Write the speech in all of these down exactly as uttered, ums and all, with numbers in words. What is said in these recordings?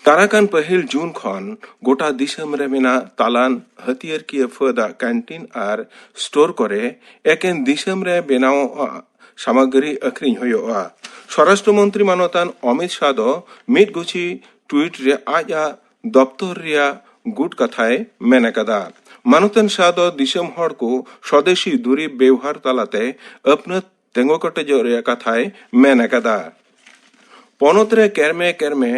ᱫᱟᱨᱟᱠᱟᱱ ᱯᱟᱹᱦᱤᱞ ᱡᱩᱱ ᱠᱷᱚᱱ ᱜᱚᱴᱟ ᱫᱤᱥᱚᱢ ᱨᱮ ᱢᱮᱱᱟᱜ ᱛᱟᱞᱟᱱ ᱦᱟᱹᱛᱭᱟᱹᱨ ᱠᱤᱭᱟᱹ ᱯᱷᱟᱹᱫᱟᱜ ᱠᱮᱱᱴᱤᱱ ᱟᱨ ᱥᱴᱳᱨ ᱠᱚᱨᱮ ᱮᱠᱮᱱ ᱫᱤᱥᱚᱢ ᱨᱮ ᱵᱮᱱᱟᱣᱚᱜ ᱥᱟᱢᱟᱜᱨᱤ ᱟᱹᱠᱷᱨᱤᱧ ᱦᱩᱭᱩᱜᱼᱟ᱾ ᱥᱚᱨᱟᱥᱴᱨᱚ ᱢᱚᱱᱛᱨᱤ ᱢᱟᱱᱚᱛᱟᱱ ᱚᱢᱤᱛ ᱥᱟᱦ ᱫᱚ ᱢᱤᱫ ᱜᱩᱪᱷᱤ ᱴᱩᱭᱤᱴ ᱨᱮ ᱟᱡᱟᱜ ᱫᱚᱯᱛᱚᱨ ᱨᱮᱭᱟᱜ ᱜᱩᱴ ᱠᱟᱛᱷᱟᱭ ᱢᱮᱱ ᱟᱠᱟᱫᱟ᱾ ᱢᱟᱱᱚᱛᱟᱱ ᱥᱟᱦ ᱫᱚ ᱫᱤᱥᱚᱢ ᱦᱚᱲ ᱠᱚ ᱥᱚᱫᱮᱥᱤ ᱫᱩᱨᱤᱵ ᱵᱮᱣᱦᱟᱨ ᱛᱟᱞᱟᱛᱮ ᱟᱹᱯᱱᱟᱹᱛ ᱛᱮᱸᱜᱚ ᱠᱮᱴᱮᱡᱚᱜ ᱨᱮᱭᱟᱜ ᱠᱟᱛᱷᱟᱭ ᱢᱮᱱ ᱟᱠᱟᱫᱟ᱾ ᱯᱚᱱᱚᱛ ᱨᱮ ᱠᱮᱨᱢᱮ ᱠᱮᱨᱢᱮ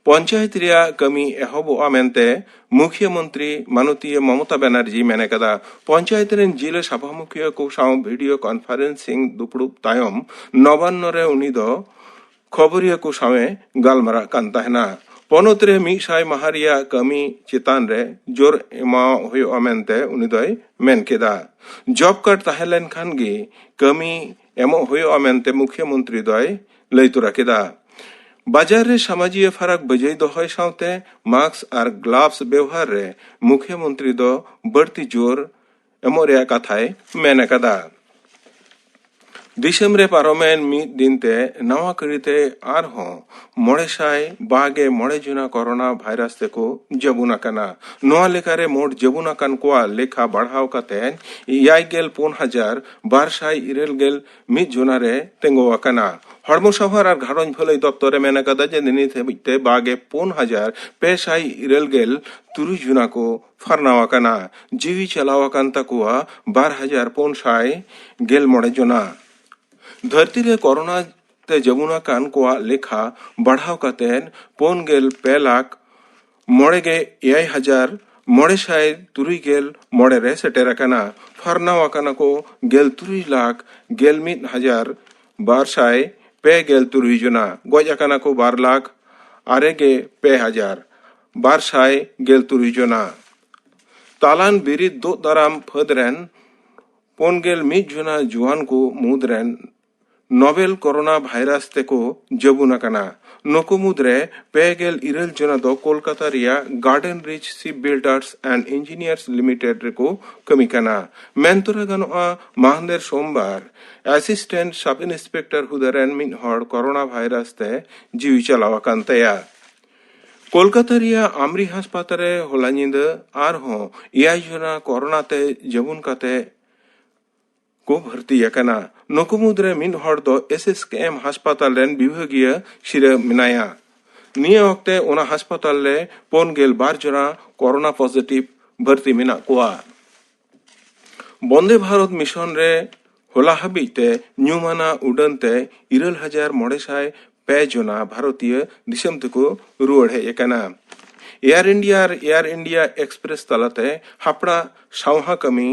ᱯᱚᱧᱪᱟᱭᱮᱛ ᱨᱮᱭᱟᱜ ᱠᱟᱹᱢᱤ ᱮᱦᱚᱵᱚᱜᱼᱟ ᱢᱮᱱᱛᱮ ᱢᱩᱠᱷᱭᱟᱹ ᱢᱚᱱᱛᱨᱤ ᱢᱟᱱᱚᱛᱤᱭᱟᱹ ᱢᱚᱢᱚᱛᱟ ᱵᱟᱱᱟᱨᱡᱤ ᱢᱮᱱ ᱟᱠᱟᱫᱟ᱾ ᱯᱚᱧᱪᱟᱭᱮᱛ ᱨᱮᱱ ᱡᱤᱞᱟᱹ ᱥᱟᱵᱷᱟ ᱢᱩᱠᱷᱤᱭᱟᱹ ᱠᱚ ᱥᱟᱶ ᱵᱷᱤᱰᱤᱭᱳ ᱠᱚᱱᱯᱷᱟᱨᱮᱱᱥᱤᱝ ᱫᱩᱯᱲᱩᱵ ᱛᱟᱭᱚᱢ ᱱᱚᱵᱟᱱᱱᱚ ᱨᱮ ᱩᱱᱤ ᱫᱚ ᱠᱷᱚᱵᱚᱨᱤᱭᱟᱹ ᱠᱚ ᱥᱟᱶᱮ ᱜᱟᱞᱢᱟᱨᱟᱜ ᱠᱟᱱ ᱛᱟᱦᱮᱱᱟ᱾ ᱯᱚᱱᱚᱛ ᱨᱮ ᱢᱤᱫ ᱥᱟᱭ ᱢᱟᱦᱟ ᱨᱮᱭᱟᱜ ᱠᱟᱹᱢᱤ ᱪᱮᱛᱟᱱ ᱨᱮ ᱡᱳᱨ ᱮᱢᱟᱣᱟᱜ ᱦᱩᱭᱩᱜᱼᱟ ᱢᱮᱱᱛᱮ ᱩᱱᱤ ᱫᱚᱭ ᱢᱮᱱ ᱠᱮᱫᱟ᱾ ᱡᱚᱵ ᱠᱟᱨᱰ ᱛᱟᱦᱮᱸ ᱞᱮᱱᱠᱷᱟᱱ ᱜᱮ ᱠᱟᱹᱢᱤ ᱮᱢᱚᱜ ᱦᱩᱭᱩᱜᱼᱟ ᱢᱮᱱᱛᱮ ᱢᱩᱠᱷᱭᱟᱹ ᱢᱚᱱᱛᱨᱤ ᱫᱚᱭ ᱞᱟᱹᱭ ᱛᱚᱨᱟ ᱠᱮᱫᱟ᱾ ᱵᱟᱡᱟᱨ ᱨᱮ ᱥᱟᱢᱟᱡᱤᱭᱟᱹ ᱯᱷᱟᱨᱟᱠ ᱵᱟᱹᱡᱟᱹᱭ ᱫᱚᱦᱚᱭ ᱥᱟᱶᱛᱮ ᱢᱟᱥᱠ ᱟᱨ ᱜᱞᱟᱵᱷᱥ ᱵᱮᱣᱦᱟᱨ ᱨᱮ ᱢᱩᱠᱷᱭᱟᱹ ᱢᱚᱱᱛᱨᱤ ᱫᱚ ᱵᱟᱹᱲᱛᱤ ᱡᱳᱨ ᱮᱢᱚᱜ ᱨᱮᱭᱟᱜ ᱠᱟᱛᱷᱟᱭ ᱢᱮᱱ ᱟᱠᱟᱫᱟ᱾ ᱫᱤᱥᱚᱢ ᱨᱮ ᱯᱟᱨᱚᱢᱮᱱ ᱢᱤᱫ ᱫᱤᱱ ᱛᱮ ᱱᱟᱣᱟ ᱠᱟᱹᱨᱤᱛᱮ ᱟᱨᱦᱚᱸ ᱢᱚᱬᱮ ᱥᱟᱭ ᱵᱟᱜᱮ ᱢᱚᱬᱮ ᱡᱚᱱᱟ ᱠᱚᱨᱳᱱᱟ ᱵᱷᱟᱭᱨᱟᱥ ᱛᱮᱠᱚ ᱡᱟᱹᱵᱩᱱ ᱟᱠᱟᱱᱟ᱾ ᱱᱚᱣᱟ ᱞᱮᱠᱟᱨᱮ ᱢᱳᱴ ᱡᱟᱹᱵᱩᱱ ᱟᱠᱟᱱ ᱠᱚᱣᱟᱜ ᱞᱮᱠᱷᱟ ᱵᱟᱲᱦᱟᱣ ᱠᱟᱛᱮ ᱮᱭᱟᱭ ᱜᱮᱞ ᱯᱩᱱ ᱦᱟᱡᱟᱨ ᱵᱟᱨ ᱥᱟᱭ ᱤᱨᱟᱹᱞ ᱜᱮᱞ ᱢᱤᱫ ᱡᱚᱱᱟ ᱨᱮ ᱛᱤᱸᱜᱩ ᱟᱠᱟᱱᱟ᱾ ᱦᱚᱲᱢᱚ ᱥᱟᱶᱟᱨ ᱟᱨ ᱜᱷᱟᱨᱚᱸᱡᱽ ᱵᱷᱟᱹᱞᱟᱹᱭ ᱫᱚᱯᱛᱚᱨ ᱮ ᱢᱮᱱ ᱟᱠᱟᱫᱟ ᱡᱮ ᱱᱤᱛ ᱦᱟᱹᱵᱤᱡ ᱛᱮ ᱵᱟᱜᱮ ᱯᱩᱱ ᱦᱟᱡᱟᱨ ᱯᱮ ᱥᱟᱭ ᱤᱨᱟᱹᱞ ᱜᱮᱞ ᱛᱩᱨᱩᱭ ᱡᱚᱱᱟ ᱠᱚ ᱯᱷᱟᱨᱱᱟᱣ ᱟᱠᱟᱱᱟ᱾ ᱡᱤᱣᱤ ᱪᱟᱞᱟᱣ ᱟᱠᱟᱱ ᱛᱟᱠᱚᱣᱟ ᱵᱟᱨ ᱦᱟᱡᱟᱨ ᱯᱩᱱ ᱥᱟᱭ ᱜᱮᱞ ᱢᱚᱬᱮ ᱡᱚᱱᱟ᱾ ᱫᱷᱟᱹᱨᱛᱤ ᱨᱮ ᱠᱚᱨᱳᱱᱟ ᱛᱮ ᱡᱟᱹᱵᱩᱱ ᱟᱠᱟᱱ ᱠᱚᱣᱟᱜ ᱞᱮᱠᱷᱟ ᱵᱟᱲᱦᱟᱣ ᱠᱟᱛᱮ ᱯᱩᱱ ᱜᱮᱞ ᱯᱮ ᱞᱟᱠᱷ ᱢᱚᱬᱮ ᱜᱮ ᱮᱭᱟᱭ ᱦᱟᱡᱟᱨ ᱢᱚᱬᱮ ᱥᱟᱭ ᱛᱩᱨᱩᱭ ᱜᱮᱞ ᱢᱚᱬᱮ ᱨᱮ ᱥᱮᱴᱮᱨ ᱟᱠᱟᱱᱟ᱾ ᱯᱷᱟᱨᱱᱟᱣ ᱟᱠᱟᱱᱟ ᱠᱚ ᱜᱮᱞ ᱛᱩᱨᱩᱭ ᱞᱟᱠᱷ ᱜᱮᱞ ᱢᱤᱫ ᱦᱟᱡᱟᱨ ᱵᱟᱨ ᱥᱟᱭ ᱯᱮ ᱜᱮᱞ ᱛᱩᱨᱩᱭ ᱡᱚᱱᱟ᱾ ᱜᱚᱡ ᱟᱠᱟᱱᱟ ᱠᱚ ᱵᱟᱨ ᱞᱟᱠᱷ ᱟᱨᱮ ᱜᱮ ᱯᱮ ᱦᱟᱡᱟᱨ ᱵᱟᱨ ᱥᱟᱭ ᱜᱮᱞ ᱛᱩᱨᱩᱭ ᱡᱚᱱᱟ᱾ ᱛᱟᱞᱟᱱ ᱵᱤᱨᱤᱫ ᱫᱳᱜ ᱫᱟᱨᱟᱢ ᱯᱷᱟᱹᱫ ᱨᱮᱱ ᱯᱩᱱ ᱜᱮᱞ ᱢᱤᱫ ᱡᱚᱱᱟ ᱡᱩᱣᱟᱱ ᱠᱚ ᱢᱩᱫᱽ ᱨᱮᱱ ᱱᱚᱵᱮᱞ ᱠᱚᱨᱳᱱᱟ ᱵᱷᱟᱭᱨᱟᱥ ᱛᱮᱠᱚ ᱡᱟᱹᱵᱩᱱ ᱟᱠᱟᱱᱟ᱾ ᱱᱩᱠᱩ ᱢᱩᱫᱽᱨᱮ ᱯᱮ ᱜᱮᱞ ᱤᱨᱟᱹᱞ ᱡᱚᱱᱟ ᱫᱚ ᱠᱳᱞᱠᱟᱛᱟ ᱨᱮᱭᱟᱜ garden reach shipbuilders and engineers limited ᱨᱮᱠᱚ ᱠᱟᱹᱢᱤ ᱠᱟᱱᱟ᱾ ᱢᱮᱱ ᱛᱚᱨᱟ ᱜᱟᱱᱚᱜᱼᱟ, ᱢᱟᱦᱫᱮᱨ ᱥᱳᱢᱵᱟᱨ ᱮᱥᱤᱥᱴᱮᱱᱴ ᱥᱟᱵ ᱤᱱᱥᱯᱮᱠᱴᱚᱨ ᱦᱩᱫᱟᱹ ᱨᱮᱱ ᱢᱤᱫ ᱦᱚᱲ ᱠᱚᱨᱳᱱᱟ ᱵᱷᱟᱭᱨᱟᱥ ᱛᱮ ᱡᱤᱣᱤ ᱪᱟᱞᱟᱣ ᱟᱠᱟᱱ ᱛᱟᱭᱟ᱾ ᱠᱳᱞᱠᱟᱛᱟ ᱨᱮᱭᱟᱜ ᱟᱢᱨᱤ ᱦᱟᱥᱯᱟᱛᱟᱞ ᱨᱮ ᱦᱚᱞᱟ ᱧᱤᱫᱟᱹ ᱟᱨᱦᱚᱸ ᱮᱭᱟᱭ ᱡᱚᱱᱟ ᱠᱳᱨᱳᱱᱟ ᱛᱮ ᱡᱟᱹᱵᱩᱱ ᱠᱟᱛᱮ ᱠᱚ ᱵᱷᱚᱨᱛᱤ ᱟᱠᱟᱱᱟ᱾ ᱱᱩᱠᱩ ᱢᱩᱫᱽᱨᱮ ᱢᱤᱫ ᱦᱚᱲ ᱫᱚ ᱮᱥ ᱮᱥ ᱠᱮ ᱮᱢ ᱦᱟᱥᱯᱟᱛᱟᱞ ᱨᱮᱱ ᱵᱤᱵᱷᱟᱹᱜᱤᱭᱟᱹ ᱥᱤᱨᱟᱹ ᱢᱮᱱᱟᱭᱟ᱾ ᱱᱤᱭᱟᱹ ᱚᱠᱛᱮ ᱚᱱᱟ ᱦᱟᱥᱯᱟᱛᱟᱞ ᱨᱮ ᱯᱩᱱ ᱜᱮᱞ ᱵᱟᱨ ᱡᱚᱱᱟ ᱠᱳᱨᱳᱱᱟ ᱯᱚᱡᱤᱴᱤᱵᱷ ᱵᱷᱚᱨᱛᱤ ᱢᱮᱱᱟᱜ ᱠᱚᱣᱟ᱾ ᱵᱚᱱᱫᱮ ᱵᱷᱟᱨᱚᱛ ᱢᱤᱥᱚᱱ ᱨᱮ ᱦᱚᱞᱟ ᱦᱟᱹᱵᱤᱡ ᱛᱮ ᱧᱩᱢᱟᱱᱟ ᱩᱰᱟᱹᱱ ᱛᱮ ᱤᱨᱟᱹᱞ ᱦᱟᱡᱟᱨ ᱢᱚᱬᱮ ᱥᱟᱭ ᱯᱮ ᱡᱚᱱᱟ ᱵᱷᱟᱨᱚᱛᱤᱭᱟᱹ ᱫᱤᱥᱚᱢ ᱛᱮᱠᱚ ᱨᱩᱣᱟᱹᱲ ᱦᱮᱡ ᱟᱠᱟᱱᱟ᱾ ᱮᱭᱟᱨ ᱤᱱᱰᱤᱭᱟ ᱟᱨ ᱮᱭᱟᱨ ᱤᱱᱰᱤᱭᱟ ᱮᱠᱥᱯᱨᱮᱥ ᱛᱟᱞᱟᱛᱮ ᱦᱟᱯᱲᱟ ᱥᱟᱶᱦᱟ ᱠᱟᱹᱢᱤ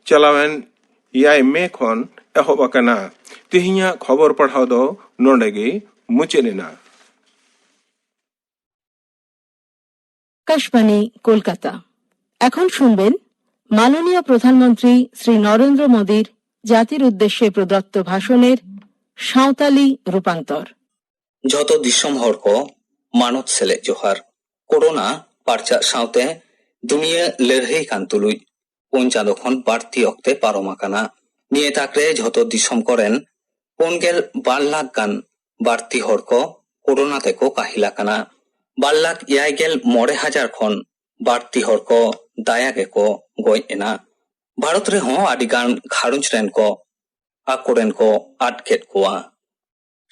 ᱪᱟᱞᱟᱣᱮᱱ ᱮᱭᱟᱭ ᱢᱮ ᱠᱷᱚᱱ ᱮᱦᱚᱵ ᱟᱠᱟᱱᱟ᱾ ᱛᱮᱦᱮᱧᱟᱜ ᱠᱷᱚᱵᱚᱨ ᱯᱟᱲᱦᱟᱣ ᱫᱚ ᱱᱚᱰᱮ ᱜᱮ ᱢᱩᱪᱟᱹᱫ ᱮᱱᱟ᱾ আকাশবাণী কলকাতা। এখন শুনবেন মাননীয় প্রধানমন্ত্রী শ্রী নরেন্দ্র মোদীর জাতির উদ্দেশ্যে প্রদত্ত ভাষণের সাঁওতালি রূপান্তর। ᱡᱷᱚᱛᱚ ᱫᱤᱥᱚᱢ ᱦᱚᱲ ᱠᱚ ᱢᱟᱱᱚᱛ ᱥᱮᱞᱮᱫ ᱡᱚᱦᱟᱨ᱾ ᱠᱳᱨᱳᱱᱟ ᱯᱟᱨᱪᱟᱜ ᱥᱟᱶᱛᱮ ᱫᱩᱱᱤᱭᱟᱹ ᱞᱟᱹᱲᱦᱟᱹᱭ ᱠᱟᱱ ᱛᱩᱞᱩᱡ ᱯᱩᱱ ᱪᱟᱸᱫᱚ ᱠᱷᱚᱱ ᱵᱟᱹᱲᱛᱤ ᱚᱠᱛᱮ ᱯᱟᱨᱚᱢ ᱟᱠᱟᱱᱟ᱾ ᱱᱤᱭᱟᱹ ᱛᱟᱠ ᱨᱮ ᱡᱷᱚᱛᱚ ᱫᱤᱥᱚᱢ ᱠᱚᱨᱮᱱ ᱯᱩᱱ ᱜᱮᱞ ᱵᱟᱨ ᱞᱟᱠᱷ ᱜᱟᱱ ᱵᱟᱹᱲᱛᱤ ᱦᱚᱲ ᱠᱚ ᱠᱳᱨᱳᱱᱟ ᱛᱮᱠᱚ ᱠᱟᱹᱦᱤᱞ ᱟᱠᱟᱱᱟ᱾ ᱵᱟᱨ ᱞᱟᱠᱷ ᱮᱭᱟᱭ ᱜᱮᱞ ᱢᱚᱬᱮ ᱦᱟᱡᱟᱨ ᱠᱷᱚᱱ ᱵᱟᱹᱲᱛᱤ ᱦᱚᱲ ᱠᱚ ᱫᱟᱭᱟ ᱜᱮᱠᱚ ᱜᱚᱡ ᱮᱱᱟ᱾ ᱵᱷᱟᱨᱚᱛ ᱨᱮᱦᱚᱸ ᱟᱹᱰᱤ ᱜᱟᱱ ᱜᱷᱟᱨᱚᱸᱡᱽ ᱨᱮᱱ ᱠᱚ ᱟᱠᱚᱨᱮᱱ ᱠᱚ ᱟᱫ ᱠᱮᱫ ᱠᱚᱣᱟ᱾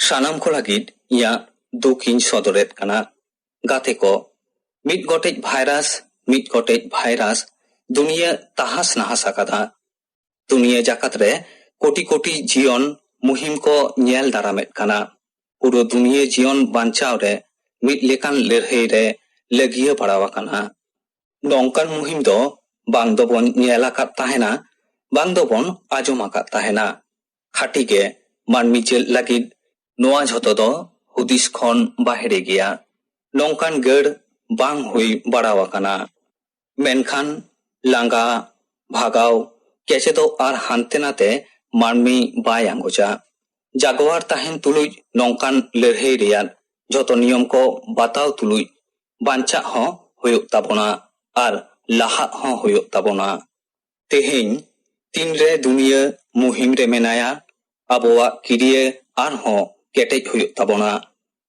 ᱥᱟᱱᱟᱢ ᱠᱚ ᱞᱟᱹᱜᱤᱫ ᱤᱧᱟᱹᱜ ᱫᱩᱠ ᱤᱧ ᱥᱚᱫᱚᱨᱮᱫ ᱠᱟᱱᱟ᱾ ᱜᱟᱛᱮ ᱠᱚ, ᱢᱤᱫ ᱜᱚᱴᱮᱡ ᱵᱷᱟᱭᱨᱟᱥ, ᱢᱤᱫ ᱜᱚᱴᱮᱡ ᱵᱷᱟᱭᱨᱟᱥ ᱫᱩᱱᱤᱭᱟᱹ ᱛᱟᱦᱟᱥ ᱱᱟᱦᱟᱥ ᱟᱠᱟᱫᱟ᱾ ᱫᱩᱱᱤᱭᱟᱹ ᱡᱟᱠᱟᱛ ᱨᱮ ᱠᱳᱴᱤ ᱠᱳᱴᱤ ᱡᱤᱭᱚᱱ ᱢᱩᱦᱤᱢ ᱠᱚ ᱧᱮᱞ ᱫᱟᱨᱟᱢᱮᱫ ᱠᱟᱱᱟ᱾ ᱯᱩᱨᱟᱹ ᱫᱩᱱᱤᱭᱟᱹ ᱡᱤᱭᱚᱱ ᱵᱟᱧᱪᱟᱣ ᱨᱮ ᱢᱤᱫ ᱞᱮᱠᱟᱱ ᱞᱟᱹᱲᱦᱟᱹᱭ ᱨᱮ ᱞᱟᱹᱜᱤᱭᱟᱹ ᱯᱟᱲᱟᱣ ᱟᱠᱟᱱᱟ᱾ ᱱᱚᱝᱠᱟᱱ ᱢᱩᱦᱤᱢ ᱫᱚ ᱵᱟᱝ ᱫᱚᱵᱚᱱ ᱧᱮᱞ ᱟᱠᱟᱫ ᱛᱟᱦᱮᱱᱟ, ᱵᱟᱝ ᱫᱚᱵᱚᱱ ᱟᱸᱡᱚᱢ ᱟᱠᱟᱫ ᱛᱟᱦᱮᱱᱟ᱾ ᱠᱷᱟᱹᱴᱤ ᱜᱮ ᱢᱟᱹᱱᱢᱤ ᱡᱟᱹᱛ ᱞᱟᱹᱜᱤᱫ ᱱᱚᱣᱟ ᱡᱷᱚᱛᱚ ᱫᱚ ᱦᱩᱫᱤᱥ ᱠᱷᱚᱱ ᱵᱟᱦᱨᱮ ᱜᱮᱭᱟ᱾ ᱱᱚᱝᱠᱟᱱ ᱜᱟᱹᱲ ᱵᱟᱝ ᱦᱩᱭ ᱵᱟᱲᱟᱣ ᱟᱠᱟᱱᱟ᱾ ᱢᱮᱱᱠᱷᱟᱱ ᱞᱟᱸᱜᱟ, ᱵᱷᱟᱜᱟᱣ, ᱠᱮᱪᱮᱫᱚᱜ ᱟᱨ ᱦᱟᱱᱛᱮ ᱱᱟᱛᱮ ᱢᱟᱹᱱᱢᱤ ᱵᱟᱭ ᱟᱸᱜᱚᱪᱟ᱾ ᱡᱟᱜᱣᱟᱨ ᱛᱟᱦᱮᱱ ᱛᱩᱞᱩᱡ ᱱᱚᱝᱠᱟᱱ ᱞᱟᱹᱲᱦᱟᱹᱭ ᱨᱮᱭᱟᱜ ᱡᱷᱚᱛᱚ ᱱᱤᱭᱚᱢ ᱠᱚ ᱵᱟᱛᱟᱣ ᱛᱩᱞᱩᱡ ᱵᱟᱧᱪᱟᱜ ᱦᱚᱸ ᱦᱩᱭᱩᱜ ᱛᱟᱵᱚᱱᱟ ᱟᱨ ᱞᱟᱦᱟᱜ ᱦᱚᱸ ᱦᱩᱭᱩᱜ ᱛᱟᱵᱚᱱᱟ᱾ ᱛᱮᱦᱮᱧ ᱛᱤᱱᱨᱮ ᱫᱩᱱᱤᱭᱟᱹ ᱢᱩᱦᱤᱢ ᱨᱮ ᱢᱮᱱᱟᱭᱟ, ᱟᱵᱚᱣᱟᱜ ᱠᱤᱨᱤᱭᱟᱹ ᱟᱨᱦᱚᱸ ᱠᱮᱴᱮᱡ ᱦᱩᱭᱩᱜ ᱛᱟᱵᱚᱱᱟ᱾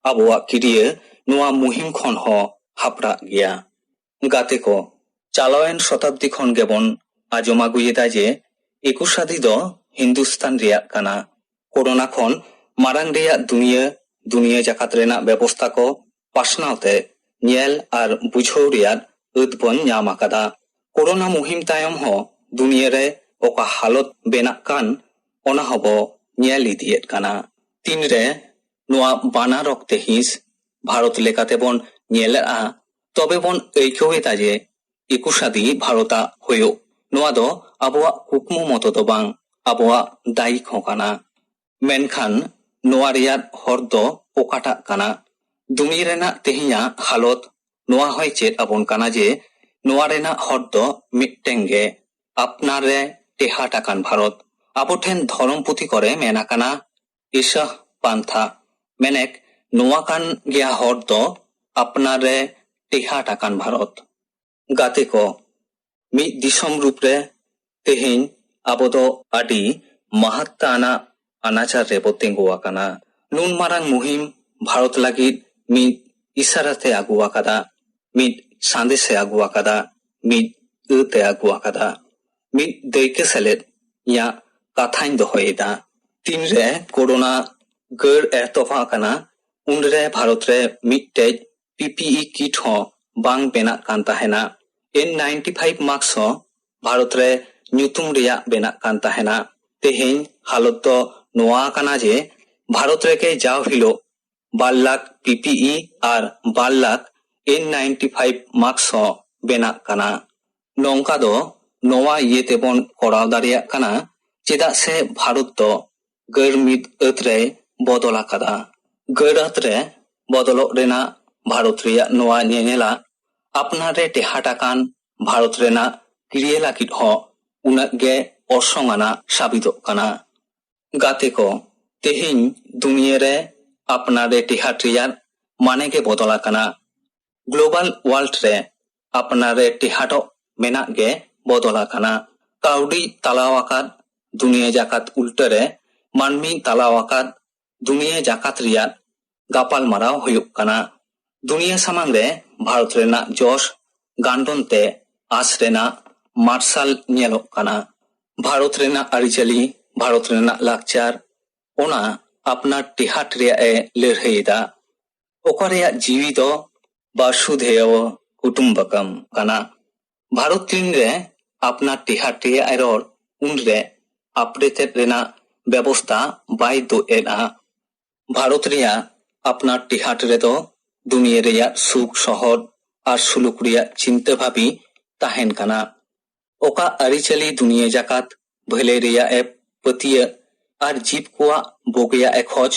ᱟᱵᱚᱣᱟᱜ ᱠᱤᱨᱤᱭᱟᱹ ᱱᱚᱣᱟ ᱢᱩᱦᱤᱢ ᱠᱷᱚᱱ ᱦᱚᱸ ᱦᱟᱯᱲᱟᱜ ᱜᱮᱭᱟ᱾ ᱜᱟᱛᱮ ᱠᱚ, ᱪᱟᱞᱟᱣᱮᱱ ᱥᱚᱛᱟᱵᱫᱤ ᱠᱷᱚᱱ ᱜᱮᱵᱚᱱ ᱟᱸᱡᱚᱢ ᱟᱹᱜᱩᱭᱮᱫᱟ ᱡᱮ ᱮᱠᱩᱥᱟᱫᱤ ᱫᱚ ᱦᱤᱱᱫᱩᱥᱛᱟᱱ ᱨᱮᱭᱟᱜ ᱠᱟᱱᱟ᱾ ᱠᱳᱨᱳᱱᱟ ᱠᱷᱚᱱ ᱢᱟᱨᱟᱝ ᱨᱮᱭᱟᱜ ᱫᱩᱱᱤᱭᱟᱹ, ᱫᱩᱱᱤᱭᱟᱹ ᱡᱟᱠᱟᱛ ᱨᱮᱱᱟᱜ ᱵᱮᱵᱚᱥᱛᱟ ᱠᱚ ᱯᱟᱥᱱᱟᱣ ᱛᱮ ᱧᱮᱞ ᱟᱨ ᱵᱩᱡᱷᱟᱹᱣ ᱨᱮᱭᱟᱜ ᱟᱹᱫ ᱵᱚᱱ ᱧᱟᱢ ᱟᱠᱟᱫᱟ᱾ ᱠᱳᱨᱳᱱᱟ ᱢᱩᱦᱤᱢ ᱛᱟᱭᱚᱢ ᱦᱚᱸ ᱫᱩᱱᱤᱭᱟᱹ ᱨᱮ ᱚᱠᱟ ᱦᱟᱞᱚᱛ ᱵᱮᱱᱟᱜ ᱠᱟᱱ, ᱚᱱᱟ ᱦᱚᱸᱵᱚ ᱧᱮᱞ ᱤᱫᱤᱭᱮᱫ ᱠᱟᱱᱟ᱾ ᱛᱤᱱᱨᱮ ᱱᱚᱣᱟ ᱵᱟᱱᱟᱨ ᱚᱠᱛᱮ ᱦᱤᱸᱥ ᱵᱷᱟᱨᱚᱛ ᱞᱮᱠᱟᱛᱮ ᱵᱚᱱ ᱧᱮᱞᱮᱫᱼᱟ, ᱛᱚᱵᱮ ᱵᱚᱱ ᱟᱹᱭᱠᱟᱹᱣ ᱮᱫᱟ ᱡᱮ ᱮᱠᱩᱥᱟᱫᱤ ᱵᱷᱟᱨᱚᱛᱟᱜ ᱦᱩᱭᱩᱜ᱾ ᱱᱚᱣᱟ ᱫᱚ ᱟᱵᱚᱣᱟᱜ ᱠᱩᱠᱢᱩ ᱢᱚᱛᱚ ᱫᱚ ᱵᱟᱝ, ᱟᱵᱚᱣᱟᱜ ᱫᱟᱭᱤᱠ ᱦᱚᱸ ᱠᱟᱱᱟ᱾ ᱢᱮᱱᱠᱷᱟᱱ ᱱᱚᱣᱟ ᱨᱮᱭᱟᱜ ᱦᱚᱨ ᱫᱚ ᱚᱠᱟᱴᱟᱜ ᱠᱟᱱᱟ? ᱫᱩᱱᱤᱭᱟᱹ ᱨᱮᱱᱟᱜ ᱛᱮᱦᱮᱧᱟᱜ ᱦᱟᱞᱚᱛ ᱱᱚᱣᱟ ᱦᱚᱸᱭ ᱪᱮᱫ ᱟᱵᱚᱱ ᱠᱟᱱᱟ ᱡᱮ ᱱᱚᱣᱟ ᱨᱮᱱᱟᱜ ᱦᱚᱨ ᱫᱚ ᱢᱤᱫᱴᱮᱱ ᱜᱮ, ᱟᱯᱱᱟᱨ ᱨᱮ ᱴᱮᱦᱟᱴ ᱟᱠᱟᱱ ᱵᱷᱟᱨᱚᱛ᱾ ᱟᱵᱚ ᱴᱷᱮᱱ ᱫᱷᱚᱨᱚᱢ ᱯᱩᱛᱷᱤ ᱠᱚᱨᱮ ᱢᱮᱱ ᱟᱠᱟᱱᱟ, ᱤᱥᱟᱦ ᱯᱟᱱᱛᱷᱟ, ᱢᱮᱱᱮᱠ ᱱᱚᱣᱟ ᱠᱟᱱ ᱜᱮᱭᱟ ᱦᱚᱨ ᱫᱚ ᱟᱯᱱᱟᱨ ᱨᱮ ᱴᱮᱦᱟᱴ ᱟᱠᱟᱱ ᱵᱷᱟᱨᱚᱛ᱾ ᱜᱟᱛᱮ ᱠᱚ, ᱢᱤᱫ ᱫᱤᱥᱚᱢ ᱨᱩᱯ ᱨᱮ ᱛᱮᱦᱮᱧ ᱟᱵᱚ ᱫᱚ ᱟᱹᱰᱤ ᱢᱟᱦᱟᱛᱛᱟ ᱟᱱᱟᱜ ᱟᱱᱟᱪᱟᱨ ᱨᱮᱵᱚ ᱛᱤᱸᱜᱩ ᱟᱠᱟᱱᱟ᱾ ᱱᱩᱱ ᱢᱟᱨᱟᱝ ᱢᱩᱦᱤᱢ ᱵᱷᱟᱨᱚᱛ ᱞᱟᱹᱜᱤᱫ ᱢᱤᱫ ᱤᱥᱟᱨᱟ ᱛᱮ ᱟᱹᱜᱩ ᱟᱠᱟᱫᱟ, ᱢᱤᱫ ᱥᱟᱸᱫᱮᱥ ᱮ ᱟᱹᱜᱩ ᱟᱠᱟᱫᱟ, ᱢᱤᱫ ᱟᱹᱛ ᱮ ᱟᱹᱜᱩ ᱟᱠᱟᱫᱟ, ᱢᱤᱫ ᱫᱟᱹᱭᱠᱟᱹ ᱥᱮᱞᱮᱫ ᱤᱧᱟᱹᱜ ᱠᱟᱛᱷᱟᱧ ᱫᱚᱦᱚᱭᱮᱫᱟ᱾ ᱛᱤᱱᱨᱮ ᱠᱳᱨᱳᱱᱟ ᱜᱟᱹᱲ ᱮᱛᱚᱦᱚᱵ ᱟᱠᱟᱱᱟ, ᱩᱱᱨᱮ ᱵᱷᱟᱨᱚᱛ ᱨᱮ ᱢᱤᱫᱴᱮᱡ ᱯᱤ ᱯᱤ ᱤ ᱠᱤᱴ ᱦᱚᱸ ᱵᱟᱝ ᱵᱮᱱᱟᱜ ᱠᱟᱱ ᱛᱟᱦᱮᱱᱟ᱾ ᱮᱱ ᱱᱟᱭᱤᱱᱴᱤ ᱯᱷᱟᱭᱤᱵᱷ ᱢᱟᱥᱠ ᱦᱚᱸ ᱵᱷᱟᱨᱚᱛ ᱨᱮ ᱧᱩᱛᱩᱢ ᱨᱮᱭᱟᱜ ᱵᱮᱱᱟᱜ ᱠᱟᱱ ᱛᱟᱦᱮᱱᱟ᱾ ᱛᱮᱦᱮᱧ ᱦᱟᱞᱚᱛ ᱫᱚ ᱱᱚᱣᱟ ᱠᱟᱱᱟ ᱡᱮ ᱵᱷᱟᱨᱚᱛ ᱨᱮᱜᱮ ᱡᱟᱣ ᱦᱤᱞᱳᱜ ᱵᱟᱨ ᱞᱟᱠᱷ ᱯᱤ ᱯᱤ ᱤ ᱟᱨ ᱵᱟᱨ ᱞᱟᱠᱷ ᱮᱱ ᱱᱟᱭᱤᱱᱴᱤ ᱯᱷᱟᱭᱤᱵᱷ ᱢᱟᱥᱠ ᱦᱚᱸ ᱵᱮᱱᱟᱜ ᱠᱟᱱᱟ᱾ ᱱᱚᱝᱠᱟ ᱫᱚ ᱱᱚᱣᱟ ᱤᱭᱟᱹ ᱛᱮᱵᱚᱱ ᱠᱚᱨᱟᱣ ᱫᱟᱲᱮᱭᱟᱜ ᱠᱟᱱᱟ, ᱪᱮᱫᱟᱜ ᱥᱮ ᱵᱷᱟᱨᱚᱛ ᱫᱚ ᱜᱟᱹᱲ ᱢᱤᱫ ᱟᱹᱛ ᱨᱮᱭ ᱵᱚᱫᱚᱞ ᱟᱠᱟᱫᱟ᱾ ᱜᱟᱹᱲ ᱟᱹᱛ ᱨᱮ ᱵᱚᱫᱚᱞᱚᱜ ᱨᱮᱱᱟᱜ ᱵᱷᱟᱨᱚᱛ ᱨᱮᱭᱟᱜ ᱱᱚᱣᱟ ᱧᱮᱧᱮᱞᱟᱜ ᱟᱯᱱᱟᱨ ᱨᱮ ᱴᱮᱦᱟᱴ ᱟᱠᱟᱱ ᱵᱷᱟᱨᱚᱛ ᱨᱮᱱᱟᱜ ᱠᱤᱨᱤᱭᱟᱹ ᱞᱟᱹᱜᱤᱫ ᱦᱚᱸ ᱩᱱᱟᱹᱜ ᱜᱮ ᱚᱨᱥᱚᱝ ᱟᱱᱟᱜ ᱥᱟᱵᱤᱫᱚᱜ ᱠᱟᱱᱟ᱾ ᱜᱟᱛᱮ ᱠᱚ, ᱛᱮᱦᱮᱧ ᱫᱩᱱᱤᱭᱟᱹ ᱨᱮ ᱟᱯᱱᱟᱨ ᱨᱮ ᱴᱮᱦᱟᱴ ᱨᱮᱭᱟᱜ ᱢᱟᱱᱮ ᱜᱮ ᱵᱚᱫᱚᱞ ᱟᱠᱟᱱᱟ᱾ ᱜᱞᱳᱵᱟᱞ ᱣᱟᱨᱞᱰ ᱨᱮ ᱟᱯᱱᱟᱨ ᱨᱮ ᱴᱮᱦᱟᱴᱚᱜ ᱢᱮᱱᱟᱜ ᱜᱮ ᱵᱚᱫᱚᱞ ᱟᱠᱟᱱᱟ᱾ ᱠᱟᱹᱣᱰᱤ ᱛᱟᱞᱟᱣ ᱟᱠᱟᱫ ᱫᱩᱱᱤᱭᱟᱹ ᱡᱟᱠᱟᱛ ᱩᱞᱴᱟᱹ ᱨᱮ ᱢᱟᱹᱱᱢᱤ ᱛᱟᱞᱟᱣ ᱟᱠᱟᱫ ᱫᱩᱱᱤᱭᱟᱹ ᱡᱟᱠᱟᱛ ᱨᱮᱭᱟᱜ ᱜᱟᱯᱟᱞ ᱢᱟᱨᱟᱣ ᱦᱩᱭᱩᱜ ᱠᱟᱱᱟ᱾ ᱫᱩᱱᱤᱭᱟᱹ ᱥᱟᱢᱟᱝ ᱨᱮ ᱵᱷᱟᱨᱚᱛ ᱨᱮᱱᱟᱜ ᱡᱚᱥ ᱜᱟᱱᱰᱚᱱ ᱛᱮ ᱟᱸᱥ ᱨᱮᱱᱟᱜ ᱢᱟᱨᱥᱟᱞ ᱧᱮᱞᱚᱜ ᱠᱟᱱᱟ᱾ ᱵᱷᱟᱨᱚᱛ ᱨᱮᱱᱟᱜ ᱟᱹᱨᱤᱪᱟᱹᱞᱤ, ᱵᱷᱟᱨᱚᱛ ᱨᱮᱱᱟᱜ ᱞᱟᱠᱪᱟᱨ, ᱚᱱᱟ ᱟᱯᱱᱟᱨ ᱴᱮᱦᱟᱴ ᱨᱮᱭᱟᱜ ᱮ ᱞᱟᱹᱲᱦᱟᱹᱭ ᱮᱫᱟ᱾ ᱚᱠᱟ ᱨᱮᱭᱟᱜ ᱡᱤᱣᱤ ᱫᱚ ᱵᱟᱥᱩᱫᱷᱮᱭᱚ ᱠᱩᱴᱩᱢᱵᱟᱠᱟᱢ ᱠᱟᱱᱟ᱾ ᱵᱷᱟᱨᱚᱛ ᱛᱤᱱᱨᱮ ᱟᱯᱱᱟᱨ ᱴᱮᱦᱟᱴ ᱨᱮᱭᱟᱜ ᱮ ᱨᱚᱲ, ᱩᱱᱨᱮ ᱟᱯᱲᱮᱛᱮᱫ ᱨᱮᱱᱟᱜ ᱵᱮᱵᱚᱥᱛᱟ ᱵᱟᱭ ᱫᱳᱜ ᱮᱫᱼᱟ᱾ ᱵᱷᱟᱨᱚᱛ ᱨᱮᱭᱟᱜ ᱟᱯᱱᱟᱨ ᱴᱮᱦᱟᱴ ᱨᱮᱫᱚ ᱫᱩᱱᱤᱭᱟᱹ ᱨᱮᱭᱟᱜ ᱥᱩᱠ ᱥᱚᱦᱚᱫ ᱟᱨ ᱥᱩᱞᱩᱠ ᱨᱮᱭᱟᱜ ᱪᱤᱱᱛᱟᱹ ᱵᱷᱟᱵᱤ ᱛᱟᱦᱮᱱ ᱠᱟᱱᱟ᱾ ᱚᱠᱟ ᱟᱹᱨᱤᱪᱟᱹᱞᱤ ᱫᱩᱱᱤᱭᱟᱹ ᱡᱟᱠᱟᱛ ᱵᱷᱟᱹᱞᱟᱹᱭ ᱨᱮᱭᱟᱜ ᱮ ᱯᱟᱹᱛᱭᱟᱹᱜ ᱟᱨ ᱡᱤᱵ ᱠᱚᱣᱟᱜ ᱵᱳᱜᱮᱭᱟᱜ ᱮ ᱠᱷᱚᱡᱽ,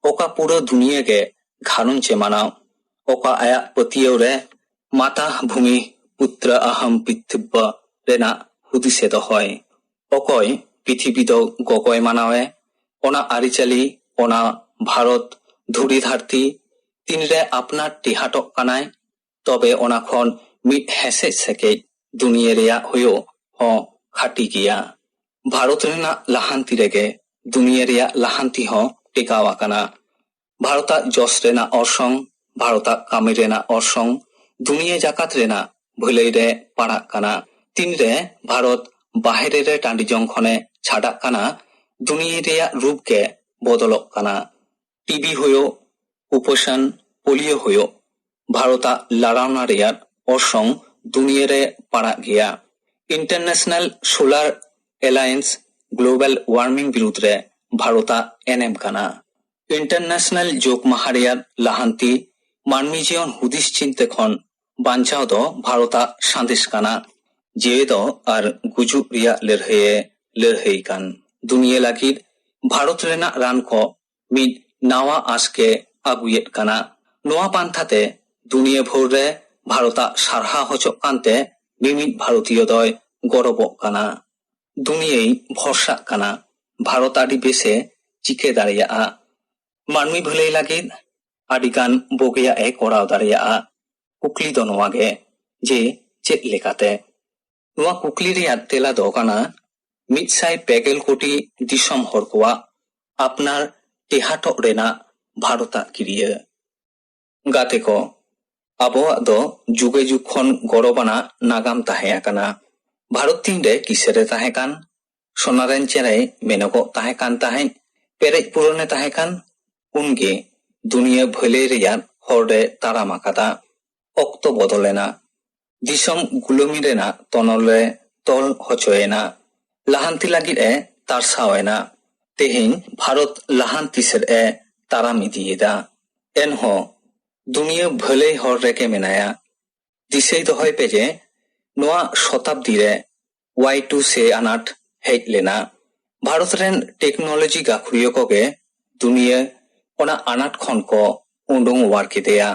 ᱚᱠᱟ ᱯᱩᱨᱟᱹ ᱫᱩᱱᱤᱭᱟᱹ ᱜᱮ ᱜᱷᱟᱨᱚᱸᱡᱽ ᱮ ᱢᱟᱱᱟᱣ, ᱚᱠᱟ ᱟᱭᱟᱜ ᱯᱟᱹᱛᱭᱟᱹᱣ ᱨᱮ ᱢᱟᱛᱟ ᱵᱷᱩᱢᱤ ᱯᱩᱛᱨᱟ ᱟᱦᱟᱢ ᱯᱤᱛᱷᱤᱵᱵᱟ ᱨᱮᱱᱟᱜ ᱦᱩᱫᱤᱥ ᱮ ᱫᱚᱦᱚᱭ, ᱚᱠᱚᱭ ᱯᱤᱛᱷᱤᱵᱤ ᱫᱚ ᱜᱚᱜᱚᱭ ᱢᱟᱱᱟᱣᱮ, ᱚᱱᱟ ᱟᱹᱨᱤᱪᱟᱹᱞᱤ, ᱚᱱᱟ ᱵᱷᱟᱨᱚᱛ ᱫᱷᱩᱲᱤ ᱫᱷᱟᱹᱨᱛᱤ ᱛᱤᱱᱨᱮ ᱟᱯᱱᱟᱨ ᱴᱮᱦᱟᱴᱚᱜ ᱠᱟᱱᱟᱭ, ᱛᱚᱵᱮ ᱚᱱᱟ ᱠᱷᱚᱱ ᱢᱤᱫ ᱦᱮᱸᱥᱮᱡ ᱥᱮᱠᱮᱡ ᱫᱩᱱᱤᱭᱟᱹ ᱨᱮᱭᱟᱜ ᱦᱩᱭᱩᱜ ᱦᱚᱸ ᱠᱷᱟᱹᱴᱤ ᱜᱮᱭᱟ᱾ ᱵᱷᱟᱨᱚᱛ ᱨᱮᱱᱟᱜ ᱞᱟᱦᱟᱱᱛᱤ ᱨᱮᱜᱮ ᱫᱩᱱᱤᱭᱟᱹ ᱨᱮᱭᱟᱜ ᱞᱟᱦᱟᱱᱛᱤ ᱦᱚᱸ ᱴᱮᱠᱟᱣ ᱟᱠᱟᱱᱟ᱾ ᱵᱷᱟᱨᱚᱛᱟᱜ ᱡᱚᱥ ᱨᱮᱱᱟᱜ ᱚᱨᱥᱚᱝ, ᱵᱷᱟᱨᱚᱛᱟᱜ ᱠᱟᱹᱢᱤ ᱨᱮᱱᱟᱜ ᱚᱨᱥᱚᱝ ᱫᱩᱱᱤᱭᱟᱹ ᱡᱟᱠᱟᱛ ᱨᱮᱱᱟᱜ ᱵᱷᱟᱹᱞᱟᱹᱭ ᱨᱮ ᱯᱟᱲᱟᱜ ᱠᱟᱱᱟ᱾ ᱛᱤᱱᱨᱮ ᱵᱷᱟᱨᱚᱛ ᱵᱟᱦᱨᱮ ᱨᱮ ᱴᱟᱺᱰᱤ ᱡᱚᱝ ᱠᱷᱚᱱᱮ ᱪᱷᱟᱰᱟᱜ ᱠᱟᱱᱟ, ᱫᱩᱱᱤᱭᱟᱹ ᱨᱮᱭᱟᱜ ᱨᱩᱯ ᱜᱮ ᱵᱚᱫᱚᱞᱚᱜ ᱠᱟᱱᱟ᱾ ᱴᱤᱵᱤ ᱦᱩᱭᱩᱜ, ᱠᱩᱯᱚᱥᱟᱱ, ᱯᱳᱞᱤᱭᱳ ᱦᱩᱭᱩᱜ, ᱵᱷᱟᱨᱚᱛᱟᱜ ᱞᱟᱲᱟᱣᱱᱟ ᱨᱮᱭᱟᱜ ᱚᱨᱥᱚᱝ ᱫᱩᱱᱤᱭᱟᱹ ᱨᱮ ᱯᱟᱲᱟᱜ ᱜᱮᱭᱟ᱾ ᱤᱱᱴᱟᱨᱱᱮᱥᱱᱟᱞ ᱥᱳᱞᱟᱨ ᱮᱞᱟᱭᱮᱱᱥ ᱜᱞᱳᱵᱟᱞ ᱣᱟᱨᱢᱤᱝ ᱵᱤᱨᱩᱫᱷ ᱨᱮ ᱵᱷᱟᱨᱚᱛᱟᱜ ᱮᱱᱮᱢ ᱠᱟᱱᱟ᱾ ᱤᱱᱴᱟᱨᱱᱮᱥᱱᱟᱞ ᱡᱳᱜ ᱢᱟᱦᱟ ᱨᱮᱭᱟᱜ ᱞᱟᱦᱟᱱᱛᱤ ᱢᱟᱹᱱᱢᱤ ᱡᱤᱭᱚᱱ ᱦᱩᱫᱤᱥ ᱪᱤᱱᱛᱟᱹ ᱠᱷᱚᱱ ᱵᱟᱧᱪᱟᱣ ᱫᱚ ᱵᱷᱟᱨᱚᱛᱟᱜ ᱥᱟᱸᱫᱮᱥ ᱠᱟᱱᱟ᱾ ᱡᱤᱣᱤ ᱫᱚ ᱟᱨ ᱜᱩᱡᱩᱜ ᱨᱮᱭᱟᱜ ᱞᱟᱹᱲᱦᱟᱹᱭ ᱮ ᱞᱟᱹᱲᱦᱟᱹᱭ ᱠᱟᱱ᱾ ᱫᱩᱱᱤᱭᱟᱹ ᱞᱟᱹᱜᱤᱫ ᱵᱷᱟᱨᱚᱛ ᱨᱮᱱᱟᱜ ᱨᱟᱱ ᱠᱚ ᱢᱤᱫ ᱱᱟᱣᱟ ᱟᱸᱥ ᱜᱮ ᱟᱹᱜᱩᱭᱮᱫ ᱠᱟᱱᱟ᱾ ᱱᱚᱣᱟ ᱯᱟᱱᱛᱷᱟ ᱛᱮ ᱫᱩᱱᱤᱭᱟᱹ ᱵᱷᱳᱨ ᱨᱮ ᱵᱷᱟᱨᱚᱛᱟᱜ ᱥᱟᱨᱦᱟᱣ ᱦᱚᱪᱚᱜ ᱠᱟᱱᱛᱮ ᱢᱤᱢᱤᱫ ᱵᱷᱟᱨᱚᱛᱤᱭᱚ ᱫᱚᱭ ᱜᱚᱨᱚᱵᱚᱜ ᱠᱟᱱᱟ᱾ ᱫᱩᱱᱤᱭᱟᱹᱭ ᱵᱷᱚᱨᱥᱟᱜ ᱠᱟᱱᱟ᱾ ᱵᱷᱟᱨᱚᱛ ᱟᱹᱰᱤ ᱵᱮᱥᱮ ᱪᱤᱠᱟᱹ ᱫᱟᱲᱮᱭᱟᱜᱼᱟ᱾ ᱢᱟᱹᱱᱢᱤ ᱵᱷᱟᱹᱞᱟᱹᱭ ᱞᱟᱹᱜᱤᱫ ᱟᱹᱰᱤ ᱜᱟᱱ ᱵᱩᱜᱤᱭᱟᱜ ᱮ ᱠᱚᱨᱟᱣ ᱫᱟᱲᱮᱭᱟᱜᱼᱟ᱾ ᱠᱩᱠᱞᱤ ᱫᱚ ᱱᱚᱣᱟ ᱜᱮ ᱡᱮ ᱪᱮᱫ ᱞᱮᱠᱟᱛᱮ? ᱱᱚᱣᱟ ᱠᱩᱠᱞᱤ ᱨᱮᱭᱟᱜ ᱛᱮᱞᱟ ᱫᱚ ᱠᱟᱱᱟ ᱢᱤᱫ ᱥᱟᱭ ᱯᱮ ᱜᱮᱞ ᱠᱳᱴᱤ ᱫᱤᱥᱚᱢ ᱦᱚᱲ ᱠᱚᱣᱟᱜ ᱟᱯᱱᱟᱨ ᱴᱮᱦᱟᱴᱚᱜ ᱨᱮᱱᱟᱜ ᱵᱷᱟᱨᱚᱛᱟᱜ ᱠᱤᱨᱤᱭᱟᱹ᱾ ᱜᱟᱛᱮ ᱠᱚ, ᱟᱵᱚᱣᱟᱜ ᱫᱚ ᱡᱩᱜᱮ ᱡᱩᱜᱽ ᱠᱷᱚᱱ ᱜᱚᱨᱚᱵᱟᱱᱟᱜ ᱱᱟᱜᱟᱢ ᱛᱟᱦᱮᱸ ᱟᱠᱟᱱᱟ᱾ ᱵᱷᱟᱨᱚᱛ ᱛᱤᱱᱨᱮ ᱠᱤᱥᱟᱹᱨᱮ ᱛᱟᱦᱮᱸ ᱠᱟᱱ, ᱥᱚᱱᱟᱨᱮᱱ ᱪᱮᱬᱮᱭ ᱢᱮᱱᱚᱜᱚᱜ ᱛᱟᱦᱮᱸ ᱠᱟᱱ ᱛᱟᱦᱮᱸᱫ, ᱯᱮᱨᱮᱡ ᱯᱩᱨᱚᱱᱮ ᱛᱟᱦᱮᱸ ᱠᱟᱱ, ᱩᱱᱜᱮ ᱫᱩᱱᱤᱭᱟᱹ ᱵᱷᱟᱹᱞᱟᱹᱭ ᱨᱮᱭᱟᱜ ᱦᱚᱨ ᱨᱮ ᱛᱟᱲᱟᱢ ᱟᱠᱟᱫᱟ᱾ ᱚᱠᱛᱚ ᱵᱚᱫᱚᱞᱮᱱᱟ᱾ ᱫᱤᱥᱚᱢ ᱜᱩᱞᱟᱹᱢᱤ ᱨᱮᱱᱟᱜ ᱛᱚᱱᱚᱞ ᱨᱮ ᱛᱚᱞ ᱦᱚᱪᱚᱭᱮᱱᱟ᱾ ᱞᱟᱦᱟᱱᱛᱤ ᱞᱟᱹᱜᱤᱫ ᱮ ᱛᱟᱨᱥᱟᱣ ᱮᱱᱟ᱾ ᱛᱮᱦᱮᱧ ᱵᱷᱟᱨᱚᱛ ᱞᱟᱦᱟᱱᱛᱤ ᱥᱮᱫ ᱮ ᱛᱟᱲᱟᱢ ᱤᱫᱤᱭᱮᱫᱟ᱾ ᱮᱱᱦᱚᱸ ᱫᱩᱱᱤᱭᱟᱹ ᱵᱷᱟᱹᱞᱟᱹᱭ ᱦᱚᱨ ᱨᱮᱜᱮ ᱢᱮᱱᱟᱭᱟ᱾ ᱫᱤᱥᱟᱹᱭ ᱫᱚᱦᱚᱭ ᱯᱮ ᱡᱮ ᱱᱚᱣᱟ ᱥᱚᱛᱟᱵᱫᱤ ᱨᱮ ᱣᱟᱭ ᱴᱩ ᱥᱮ ᱟᱱᱟᱴ ᱦᱮᱡ ᱞᱮᱱᱟ᱾ ᱵᱷᱟᱨᱚᱛ ᱨᱮᱱ ᱴᱮᱠᱱᱳᱞᱚᱡᱤ ᱜᱟᱹᱠᱷᱩᱲᱤᱭᱟᱹ ᱠᱚᱜᱮ ᱫᱩᱱᱤᱭᱟᱹ ᱚᱱᱟ ᱟᱱᱟᱴ ᱠᱷᱚᱱ ᱠᱚ ᱩᱰᱩᱝ ᱚᱣᱟᱨ ᱠᱮᱫᱮᱭᱟ᱾